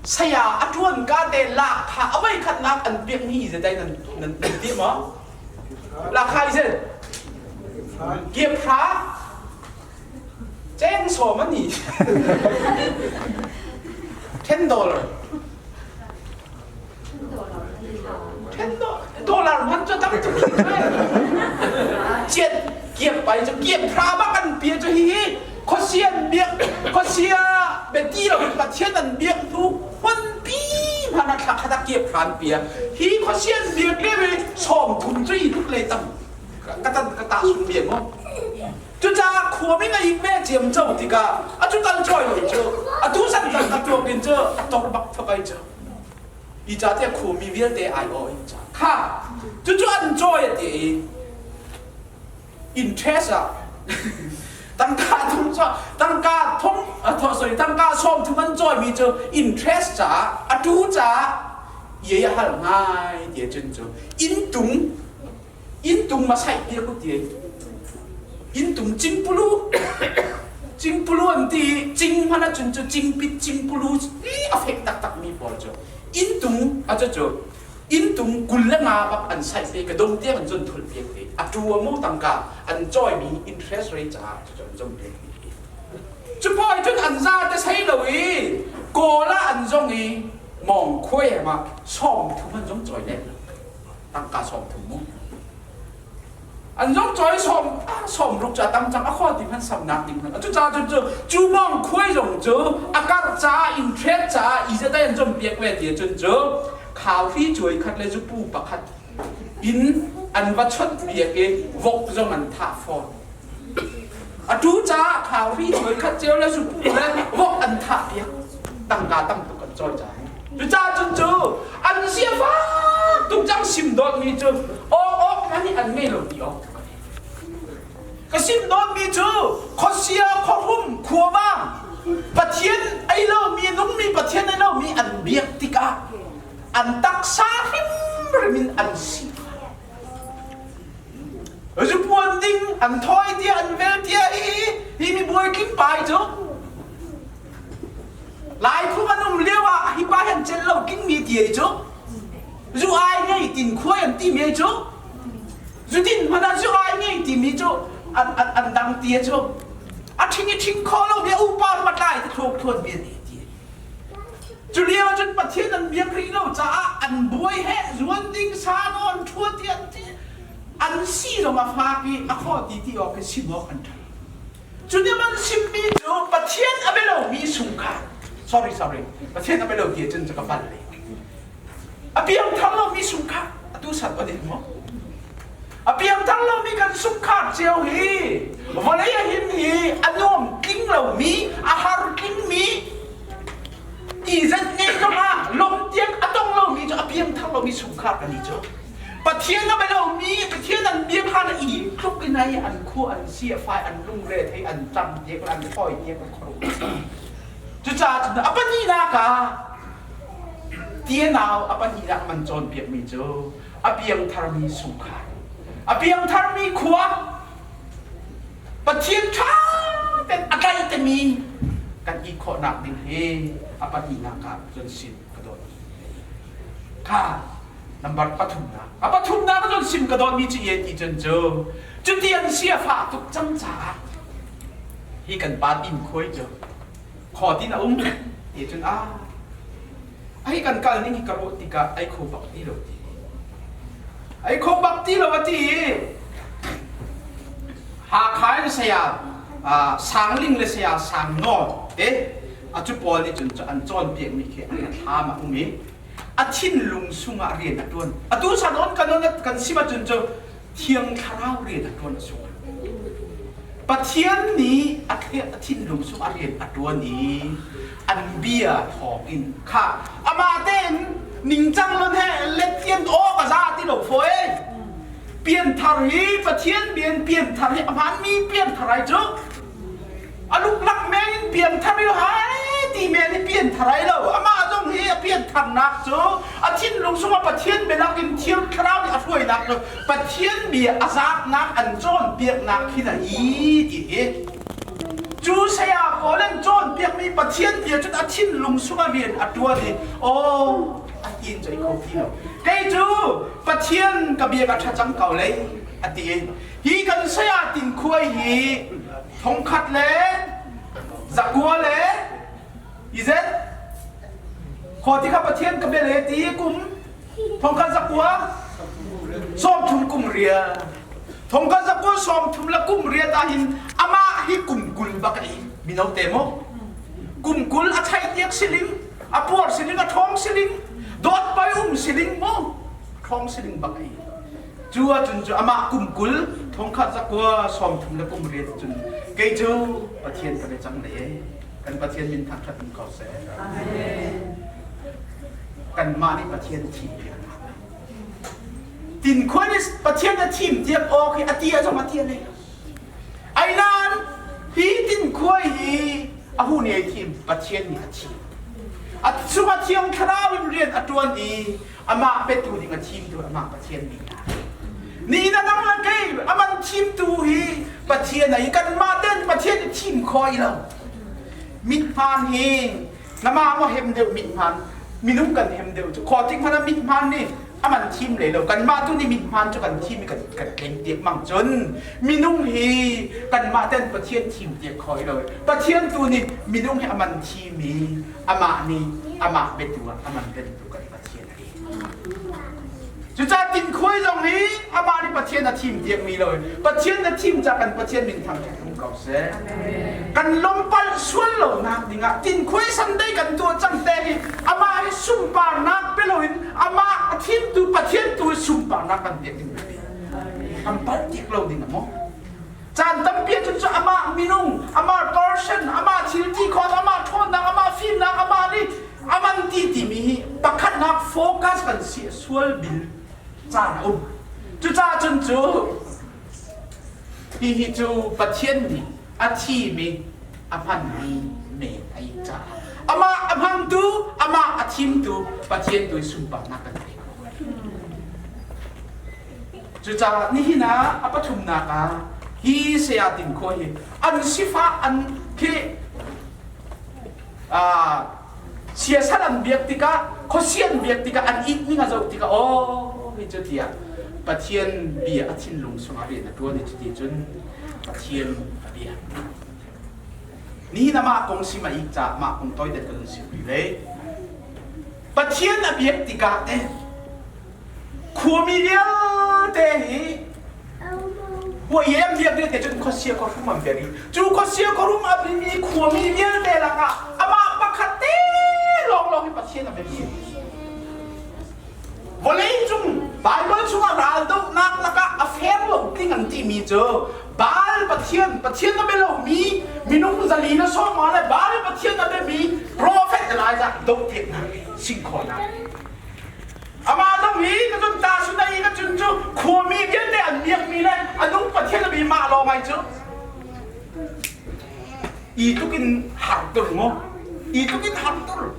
saya a tuan ka te lak kha a voi khatnak an piak ni ze dai nan nan nan ti maw lak kha i kiep hra cheng som ani $10 Dollar man cu tam tuk chiat kiap pai cu kiap hra bak an pia cu hi khuasia an biak khuasia beti lo in Pathian an biak hnu hmunpi hmanh ah thla khat ah kiap hra an pia hi khuasia an biak le ve 30 cu i tuk le tam ka tan ka ta sung bia mo cucaah khuami na ik ve ciam co tikah atu tal choi lo cu atu san tan ka tuak in cu a tor bak thakai cu I ca te khuami vialte ai aw in ca kha cucu an cawi a ti i interest ah tangka thum tangka thum sorry tangka 30 an cawimi cu interest caah a tu caah ye a hal ngai ti cun cu inntung inntung ma saih ti ku ti inntung cingpulu cingpulu an ti cing hmanh ahcun cu cingpit cingpulu a fek taktak mi pawl cu inntung a cu cu inntung 25 bak an saih te ka dong tiang an zun thul piak te a tu a mu tangka an cawi mi interest rate caah cu an zong piak cu pawi cun an za te sei lo i kawl ah an zong i mong khuai ma 30 an zong cawi le tangka 30 mu. An zong cawi sawm sawm ruk ca tam cang a kho ti hman samnak ding hman. Cu ca cu cu cu mong khuai zong cu a karh caah interest caah i zetai an cawmpiak ve ti cun cu khauhri cuai khat le zupu pakhat in an va chawnh biak i vok zong an thah fawn. Atu caah khauhri cuai khat cio le zupu le vok an thah piak. Tangka tam tuk an cawi caah. Cucaah cun cu an zia fak tuk cang sim dawtmi cu awk awk hmanh nih an ngei lo ti awk ka sim dawtmi cu khuasia khuahrum khuavang Pathian ei lomi nungmi Pathian ei lomi an biak tikah an taksa hrimhrim in an si zupuan ding an thawi tia an vel tia hi hi mi buai tling pai cu Lai phung an um lio ah hi pa hen cel lo king mi ti ei cu zu ai ngei tin khuai an ti mi cu zu tin hmana zu ai ngei ti mi cu an an an dang ti cu a thing i thing kho lo mi upa ma tlai te thlok thluan mi ni ti cu lio cun Pathian an biak rih lo caah an buai he zuan ding sa nawn thua ti an ti an si zong a fak i a kho ti ti awk i sim awk an ṭha Cu nih man simmi cu Pathian a bia lomi sungkhar sorry sorry Pathian a bia lo ti cun ka pal le a piangthar lomi sungkhar atu sat on in maw a piangthar lomi kan sungkhar cio hi vawlei a hin hi a nuam tling lomi a har tlingmi izat ngei zongah lom tiang a tong lomi cu a piangthar lomi sungkhar kan i cu Pathian a bia lomi Pathian an biak hlan i tluk in ai an khua an si a fai an lungre thei an ṭam tiak an thoi tiak an khor cucaah cun a pahnihnak ah tianau a pahnihnak man cawnpiakmi cu a piangtharmi sungkhar a piangtharmi khua Pathian ṭha tein a tlaitemi kan i khawhnak ding hi a pahnihnak ah cun sin ka dawt kha Number pathumnak. A pathumnak cun sim ka dawtmi cu ye ti cun cu cuti an si a fah tuk cang caah hi kan pa tin khuai cu khaw tin a um ti cun a ai kan kal ning hi ka ruah tikah ai kho bak ti lo ti ai kho bak ti lo a ti Hakha in saya Sangling le saya Sangnawn te a cu pawl nih cun an cawnpiakmi khi an thlam a um i a thinlung sungah rian a ṭuan. Atu san on kan on kan sim ahcun cu Thiang Thlarau rian a ṭuan a sungah. Pathian nih a thinlung sungah rian a ṭuan i an bia thawngin kha amah tein ningcang lon he let tian aw ka za ti lo fawi. Pianthar hi Pathian bian pianthar hi a hmaanmi pianthar ai cu a luklak men in pianthar i hai ti men i pianthar ai lo amah zong hi a piantharnak cu a thinlung sungah Pathian bianak in Thiang Thlarau nih a hruainak cu Pathian bia a zaaknak an cawnpiaknak khin a i ti hi cu saya pawl an cawnpiakmi Pathian bia cun a thinlung sungah rian a ṭuan i aw a tin cu ai kho ti lo kei cu Pathian ka bia ka ṭha cang ko lei a ti hi kan saya tin khuai hi thongkhat le zakua le izet khaw ti kha Pathian ka bia le ti kum thongkhat zakua 30 kum ria thongkhat zakua 30 le kum ria ta hin amah hi kum 20 bak ai mino te mo kum 20 a chai tiak siling a puar siling a thong siling dawt pai um siling mo thong siling bak ai Cu ahcun cu amah kum 20 thongkhat zakua 30 le kum riat cun kei cu Pathian ka bia cang le kan Pathian min thangṭhat um ko seh. Kanmah nih Pathian thim piak Tin khuan is Pathian a thim tiak awk hi a ti a zong a ti a nei lo. Ai nain hi tin khuai hi a hu nih ai thim Pathian nih a thim. A chung a thiang thlarau in rian a ṭuan i amah petu ding a thimtu amah Pathian nih ni na nang le kei aman thimtu hi Pathian ai kanmah ten Pathian i thim kho i lo mithmaan hi nama mo hem deuh mithmaan minung kan hem deuh cu kho tik hmana mithmaan nih aman thim le lo kanmah tu nih mithmaan cu kan thim i kan kan tleng tiak mang cun minung hi kanmah ten Pathian thim tiak kho i lo Pathian tu nih minung hi aman thim i amah nih amah betu ah aman bentu kan Pathian a si. Cucaah tinkhuai zong hi amah nih Pathian a thim tiakmi lo Pathian na thim ca kan Pathian min thangṭhat um ko seh. Kan lawmpalh sual lonak dingah tinkhuai Sunday kan tuah cang te hi amah hi sunparnak pe loin amah a thimtu Pathian tu hi sunparnak kan pek ding biapi. Kan palh tik lo ding a maw? Caan tampi ahcun cu amah minung, amah person, amah thil ti khawh, amah ṭhawnnak, amah fimnak, amah nih aman ti timi hi pakhatnak focus kan si sual bil caan a um. Cucaah cun cu hihi cu Pathian nih a thimi a hmanmi men a i caah amah a hmangtu, amah a thimtu Pathian tu i sunparnak kan pek. Cucaah nihin ah a pathumnak ah hi saya Tin Khaw hi an sifah an khi siasal an biak tikah khuasi an biak tikah an it ning a zoh tikah aw hi cu tiah Pathian bia a thinlung sungah rian a ṭuan i cuti cun Pathian a bia. Nihin ah mah kong sim a ik caah mah kong toi dat kan sim rih le Pathian a biak tikah te Khuami vialte hi huaiem biak vialte cun khuasia khuahrum an biak i cu khuasia khuahrum a bimi khuami vialte lakah amah pakhat te lawnglawng hi Pathian a biami vawlei cung Baibal chungah raldohnak lakah a fair lo tling an timi cu Baal Pathian Pathian a bia lomi minung zali na sawma le Baal Pathian a biami prophet Elijah dohpiaknak singkhawnak Amah zong hi ka cun ta sunai ka cun cu khuami vialte an biakmi le a nung Pathian a bi mah lawng ai cu. I tluk in har tur mu. I tluk in har tur.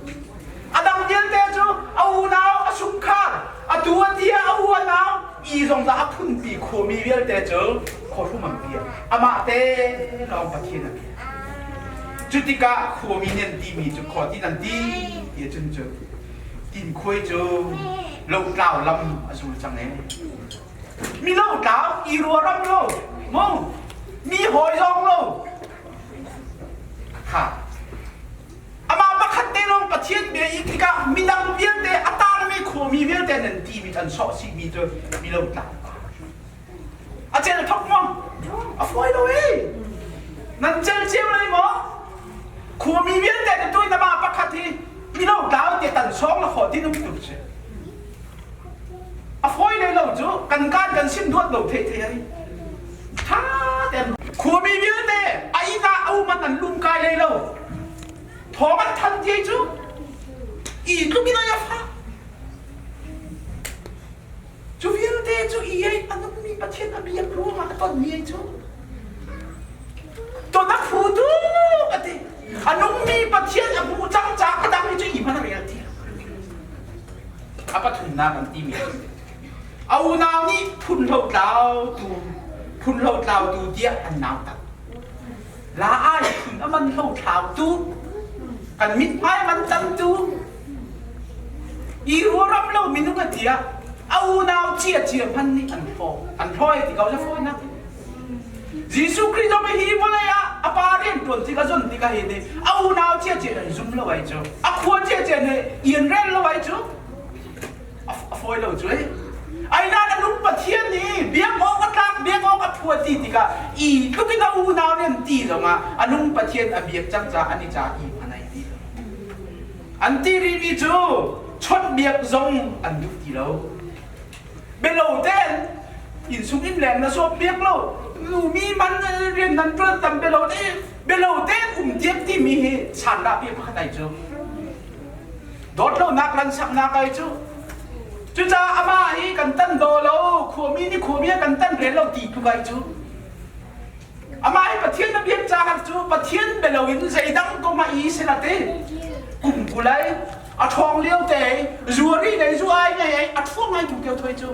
A dang vialte cu a unau a sungkhar a tu a tia a u a nau i zong za a phunpi khuami vialte cu khuahrum an bia. Amah te lawng Pathian a bia. Cu tikah khuami nih an timi cu khua tin an ti ti cun cu Tinkhuai cu lotlau lam a zul cang ee. Mi lotlau i ruaram lo, mu mi hawi zong lo. Kha. Amah pakhat te lawng Pathian bia i tikah midang vialte a tangmi khuami vialte nan ti mi an sawh sihmi cu mi lotlau. A cel thok maw? A fawi lo ee. Nan cel cio lai maw? Khuami vialte na tuai na ma pakhat hi mino tlau te tan sawng la kho ti num tu si. A fawi le lo cu kan kan kan sim duat lo thei thei ai. Tha ten khuami vialte a inn ah a um an lum kai lei lo. Thawng an than ti cu i tluk in ai a fa. Cu vialte cu i ei a nungmi Pathian a biak ruangah a tonmi ei cu ton a phu tuk a ti. A nungmi Pathian a hmuh cang caah a dang hi cu i hmanh a rel ti lo. A pathumnak an timi cu a unau nih phun hlotlautu phun hlotlautu tiah an nautat. La ai phun a man hlothlautu kan mithmai man tamtu I ruaram lo minung a tiah a unau cia cia hmanh nih an hlaw. An hlawi ti ko cu fawinak. Jesuh Khrih zong hi vawlei ah a pa rian ṭuan tik a zon tik ah hin a unau cia cia an zum lo ai cu. A khua cia cia nih ian rel lo ai cu. A fawi lo cu. Ai na na lung Pathian nih biak awk a tlak biak awk a phua ti tikah i tluk in a unau nih an ti zongah a nung Pathian a biak cang caah an i ca i hman ai ti. An ti rihmi cu chawnhbiak zong an duh ti lo. Bialo tein innsung innleng na sawmpiak lo. Mi man rian nan ṭuan tam bialo te bialo tein um tiam timi hi sandah pi pakhat ai cu. Dawt lonak lansaknak ai cu. Cucaah amah hi kan tan daw lo, khuami nih khuami kan tan rel lo ti tluk ai cu. Amah hi Pathian na biak caah cu Pathian bia loin zeidang ko hmah i sila ti kum kulai a ṭhawng lio te zuari nei zu ai nei ai a ṭhuang ngai tu keu thoi cu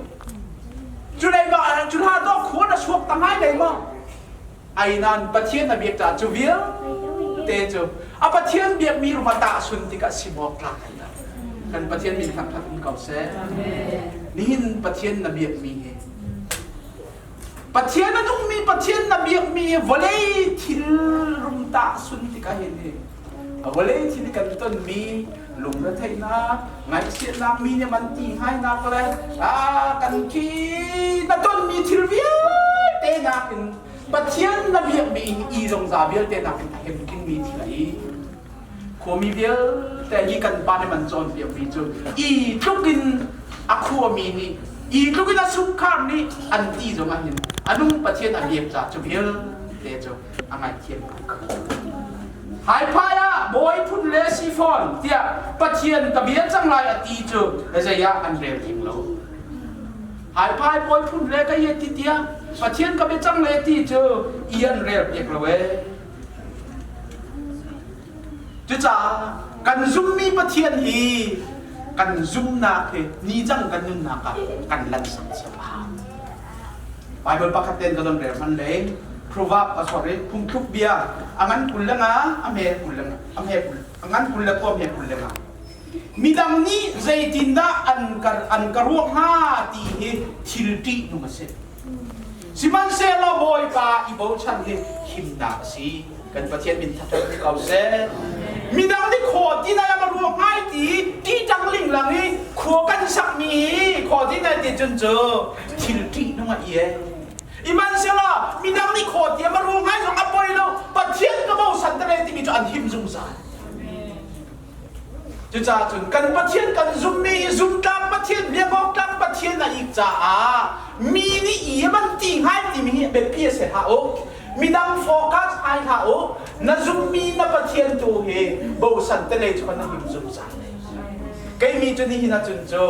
cu lei ma cu hla dawh khua na suak ta ngai lei ma ai nan Pathian na biak caah cu vialte cu a Pathian biakmi ruma tah sun tikah simawk tlak ai lo kan Pathian min thangṭhat um ko seh nihin Pathian na biakmi hi Pathian a nungmi Pathian na biakmi hi vawlei thil rum tah sun tikah hin hi vawlei thil kan tonmi Lungretheihnak, ngaihchiatnak, mi nih man ti hngainak le kan khi na tonmi thil vialte nakin Pathian na biakmi i zongza vialte nakin a hemkingmi thil a i. Khuami vialte hi kan pa nih man cawnpiakmi cu i tluk in a khuami nih i tluk in a chungkhar nih an ti zong ah hin a nung Pathian a biak caah cu vialte cu a ngaihthiam ko. Haiphai ah bawi phun le si fawn tiah Pathian ka bia cang lai a ti cu zei ah an rel ding lo. Haiphai bawi phun le ka ye ti tiah Pathian ka bia cang le ti cu i an rel piak lo ee. Cucaah kan zummi Pathian hi kan zumnak hi ni cang kan nunnak ah kan lansak cio a hau. Bible pakhat ten ka don rel hman le Proverb a sorry phungthluk bia a ngan 20 le nga a hme 20 le a hme a ngan 20 le kua hme 20 le nga midang nih zeitindah an ka an ka ruah hnga ti hi thil ṭih nung a si. Sihmanhsehlaw Bawipa i bochan hi himnak a si. Kan Pathian min thathat ni ko seh. Midang nih khaw ti nai a ruak ngai ti ti tang linglang i khua kan sakmi hi khaw ti nai ti cun cu thil ṭih nung a i e. Ihmanhsehlaw midang nih khaw ti a ruak ngai zong a poi lo. Pathian ka bosan te timi cu an him zungzal. Cucaah cun kan Pathian kan zummi hi zumtlak Pathian, biakawktlak Pathian a ik caah mi nih i man ti ngai timi hi biapi a si hlah u. Midang focus ai hlah u. Na zummi na Pathian tu hi bosan te lei cu na him zungzal. Kei mi cu nihin ahcun cu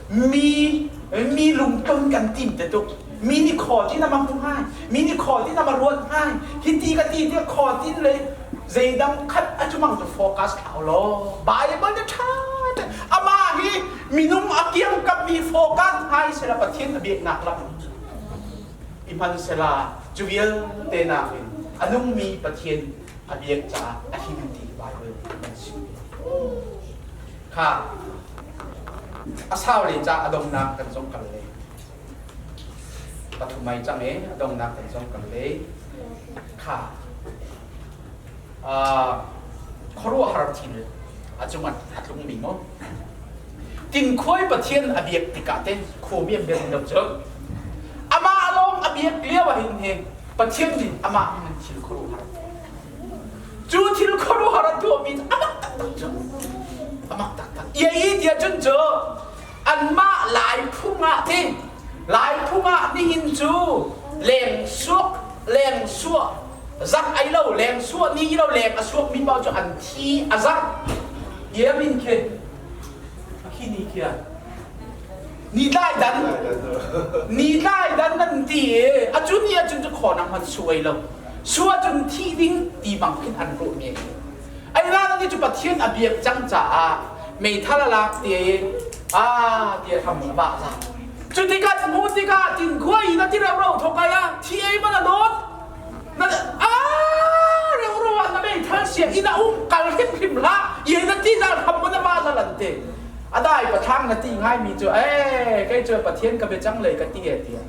mi mi lungton kan tim te tuk. Mi nih khaw ti na ma hmu ngai. Mi nih khaw ti na ma ruat ngai. Hi ti ka ti ti khaw tin le zeidang khat a cumang cu focus thlau law Bible na ṭha te amah hi minung a kiangkap mi focus hai sela Pathian a biaknak lam i hman sela cu vialte nakin a nungmi Pathian a biak caah a him ti Bible kan si kha a sau le ca a dongnak kan zong kal le pathum ai cang e a dongnak kan zong kal le kha khuaruahhar thil a cungah a tlungmi maw tinkhuai pathian a biak tikah te khuami an biak lo cu amah lawng a biak lio ah hin hi pathian nih amah hin thil khuaruahhar cu thil khuaruahhar a tuahmi amak taktak cu amak taktak ia i tia cun cu anmah lai phung ah ti lai phung ah nihin cu leng suak leng suah zak ai lo leng suah ni lo leng a suak mi paoh cu an thi a zak yemin khi khi ni khia ni tlai dan ni tlai dan nan ti a cu ni ahcun cu khonang hman suai lo sua cun thi ding ti bang khin an ruah mi ai la ni cu pathian a biak cang caah meithal a lak ti a ti a tham ba za cu tikah hmu tikah tin khua i na ti reu ro thok ai a thi ei man a dawt na a reu ro na meithal sia ina um kal hrim hrim hlah ye na ti zal kham na ma zal an te adai pathang na ti ngai mi cu e kei cu pathian ka be cang lei ka ti e tia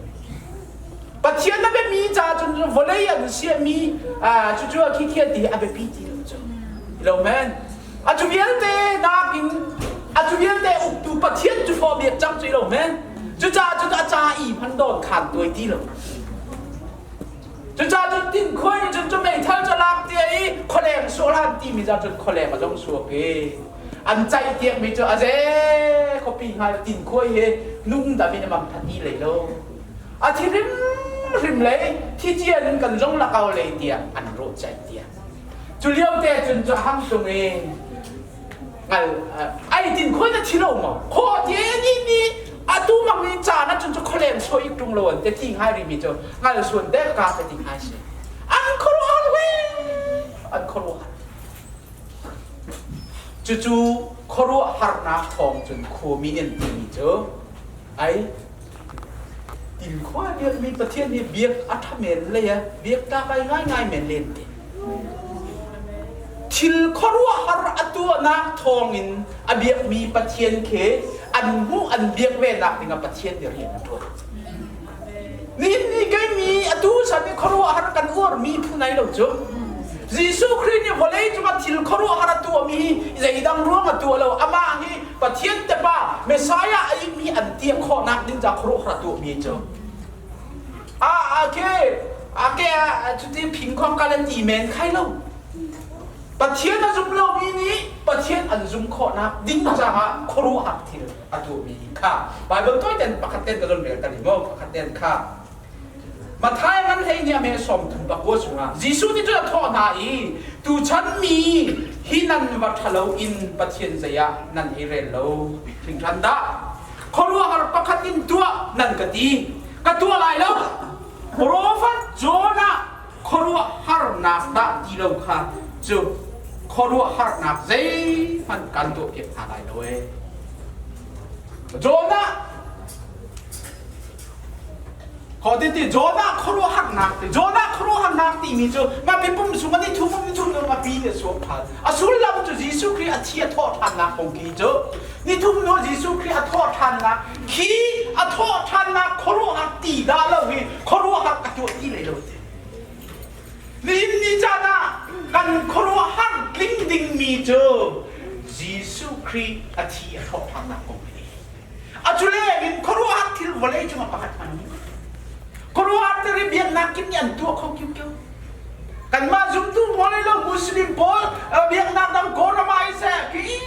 pathian na be mi cha cun vawlei an sia mi a cu cu a khi khian ti a biapi ti lo cu lo men A cu vialte nakin a cu vialte uktu Pathian cu fawh biak cang cu lo men. Cucaah cun a ca i hman dawn khan tuai ti lo. Cucaah cun tinkhuai nih cun cu meithal cu lak tia i khualeng suahlan timi za cun khualeng a zong suak i an caih tiakmi cu a ze khuapi hngal tinkhuai hi nung dam in a mang that ti lei lo. A thi hrimhrim lei thi cian kan zong lakau lei tiah an rawh caih tiah. Cu lio te cun cu hang tung i ngal ai tin khoi na thi lo maw kho ti ni ni atu mang ni caan ah cun cu kholeng soi ik tung lo an te ti ngai ri mi cu ngal suan de ka te ti ngai si an khuaruahar ve an khuaruahar cucu khuaruahharnak thawng cun khuami an timi cu ai Tinkhua biakmi Pathian hi biak a ṭha men lei ah biak tlak ai ngaingai men len te. Thil khuaruahhar a tuahnak thawngin a biakmi Pathian khi an hmuh an biak ve nak dingah Pathian nih rian a ṭuan. Nihin ni kei mi atu san i khuaruahhar kan uarmi phun ai lo cu. Jesuh Khrih nih vawlei cungah thil khuaruahhar a tuahmi hi Zeidang ruang a tuah lo. Amah hi Pathian te pa Messiah a imi an tiah khawhnak ding ca khuaruahhar a tuahmi cu. A a ke a ke cuti phing khong ka le ti men khai lo. Pathian a zum lomi nih Pathian an zum khawhnak ding caah khuaruahhar thil a tuahmi kha Bible tawi ten pakhat ten ka zon rel ta mo pakhat ten kha Matthai ngan hlei ni ame 39 chungah Jesuh nih cun a thawh hna i tuchan mi hi nan va ṭhalo in Pathian zei ah nan i rel lo hringhran dah khuaruahhar pakhat in tuah nan ka ti ka tuah lai lo Profet Jonah khuaruahharnak dah ti lo kha cu khuaruahharnak zeihmanh kan tuahpiak hna lai lo ee Jonah Kho ti Jonah khuaruahharnak ti Jonah khuaruahharnak timi cu ngapi pum sung an i thum um thum ngapi ne suak ṭhan a sullam cu Jesuh Khrih a thi a thawh ṭhannak kong khi cu ni thum hnu Jesuh Khrih a thawh ṭhannak khi a thawh ṭhannak khuaruahhar ti dah lo hi khuaruahhar ka tuah ti lei lo ti nihin ni caan ah kan khuaruahhar tling dingmi cu Jesuh Khrih a thi a thawh ṭhannak kong hi A cu lengin khuaruahhar thil vawlei cungah pakhat hmanh um. Khuaruahhar thil hi biaknak kip nih an tuah kho kio. Kanmah zumtu pawl lo Muslim pawl biaknak dang Kawlram ah seh khi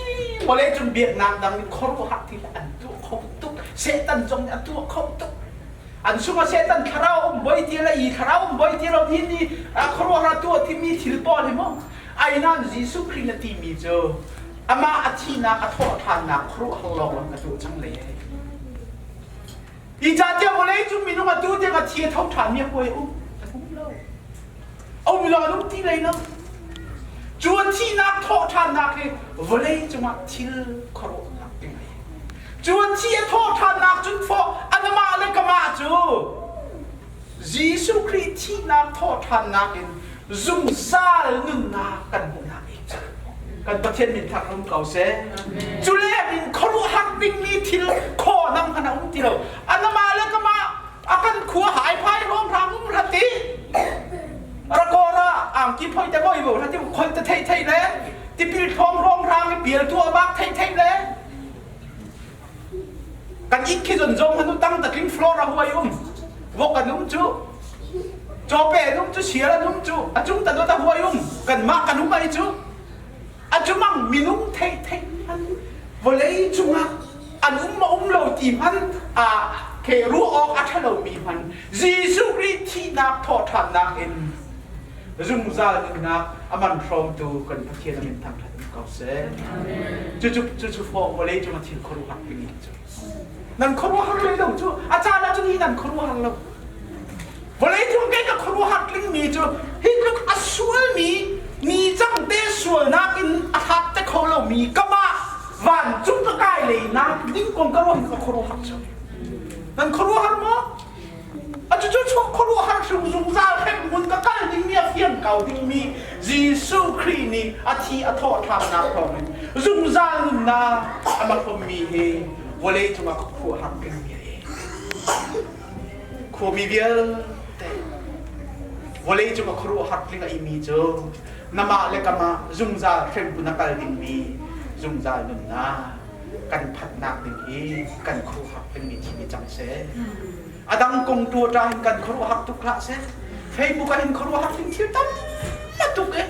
vawlei cung biaknak dang nih khuaruahhar thil an tuah kho tuk. Satan zong nih a tuah kho tuk. An sungah Satan thlarau um boi ti le i thlarau um boi ti lo hi ni khuaruahhar tuah timi thil pawl hi mu. Ainan Jesuh Khrih na timi cu amah a thihnak a thawh ṭhannak khuaruahhar lawng ka tuah cang le hi ca tiah vawlei cung minung atu tiang a thi a tho ṭhan mi a huai um an um lo um lo an um ti lei lo cu a thihnak thawh ṭhannak hi vawlei cungah thil khuaruahnak ding ai cu a thi a thawh ṭhannak cun fawh anamah le kamah cu Jesuh Khrih thihnak thawh ṭhannak in zungzal nunnak kan hmuhnak kan Pathian min thak um ko seh. Cu leng in khuaruahhar dingmi thil khaw nang khan a um ti lo. Anama le kama a kan khua hai phai rom ram um rati. Rakora angki phoi te boi bo rati khon te thei thei le tipil thong rong rang i pial tu abak thei thei le kan inn khi zon zong hanu tang takin floor a huai um vok an um cu cawpe an um cu sial an um cu a cung tan a huai um kan mah kan um ai cu a cumang minung thei thei han vawlei cungah an um ma um lo ti hman a ke ruah awk a ṭhalo mi hman Jesuh Khrih thihnak thawhṭhannak in zungzal nunnak a man hrawmtu kan Pathian a min thangṭhat um ko seh. Cucu cucu fawh vawlei cung a thil khuaruahhar timi cu. Nan khuaruahhar lei lo cu a caan ah cun hi nan khuaruahhar lo. Vawlei cung kei ka khuaruahhar tlingmi cu hi tluk a sualmi ni cang te sualnak in a hlat te kho lomi kamah vancung ka kai lei nak ding kong ka ruah ka khuaruahhar cu. Nan khuaruahhar maw? Cucu khuaruahhar hrim zungzal hremhmun ka kal dingmi a fiang ko dingmi Jesuh Khrih nih a thi a thawh ṭhannak thawngin zungzal nunnak a mak ummi hi vawlei cungah khuaruahhar bikmi a si. Khuami vialte vawlei cungah khuaruahhar tling a imi cu namah le kamah zungzal hremhmun a kal dingmi zungzal nunnak kan phatnak ding hi kan khuaruahhar pengmi thil i cang seh. A dang kong tu ṭa hin kan khuaruahhar tuk hlah seh. Facebook ah hin khuaruahhar ding thil tam tuk e.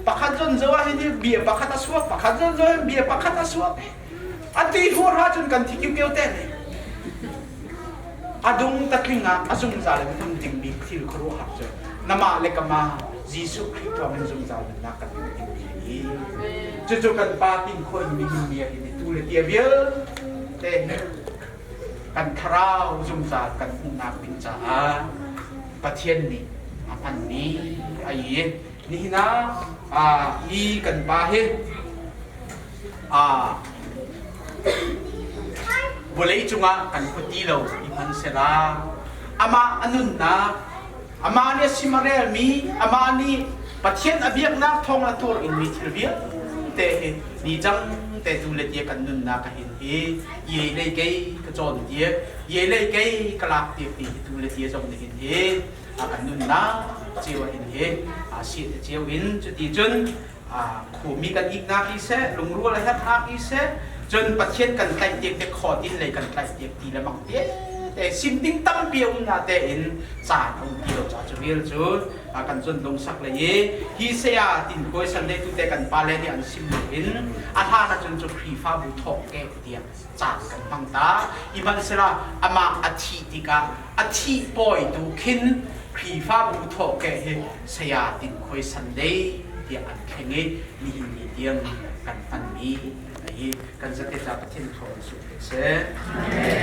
Pakhat zon zo ah hin bia pakhat a suak, pakhat zon zo hin bia pakhat a suak. A ti huar ha cun kan thi kiu te ne. A dung tatling ah a zungzal in hmun dingmi thil khuaruahhar cu namah le kama Jesuh Khrih thawngin zungzal nunnak kan hmuh dingmi hi. Cucu kan pa tin khua in nihin ni ah hin tu le tia vialte kan thlarau zungzal kan hmuhnak ding caah Pathian nih a hmanmi a i nihin ah hi kan pa hi vawlei cungah kan hmu ti lo i hman sela amah a nunnak amah nih a sim a relmi amah nih Pathian a biaknak thawng a tuar in mi thil vialte hi ni cang te tu le tia kan nunnak a hin hi ye lei kei ka cawn tia ye lei kei ka lak tia ti hi tu le tia zong nih hin hi a kan nunnak cio hin hi a si te cio in cuti cun. Khuami kan iknak hi seh, lungrual a herhnak hi seh, cun Pathian kan tlaih tiak te khawtin lei kan tlaih tiak ti le mang te te sim ding tampi a um na tein caan a um ti lo ca cu vial cu kan zun lungsak le i hi saya tin koi san le tu te kan pa le nih an sim lo in a hlan ahcun cu Khrihfabu thawk ke tiah caan kan hmang ta. Ihmanhsehla amah a thih tikah a thih pawi tu khin Khrihfabu thawh ke hi saya tin koi Sunday tiah an thleng i nihin ni tiang kan hmanmi hi kan zate ca Pathian thawng su seh.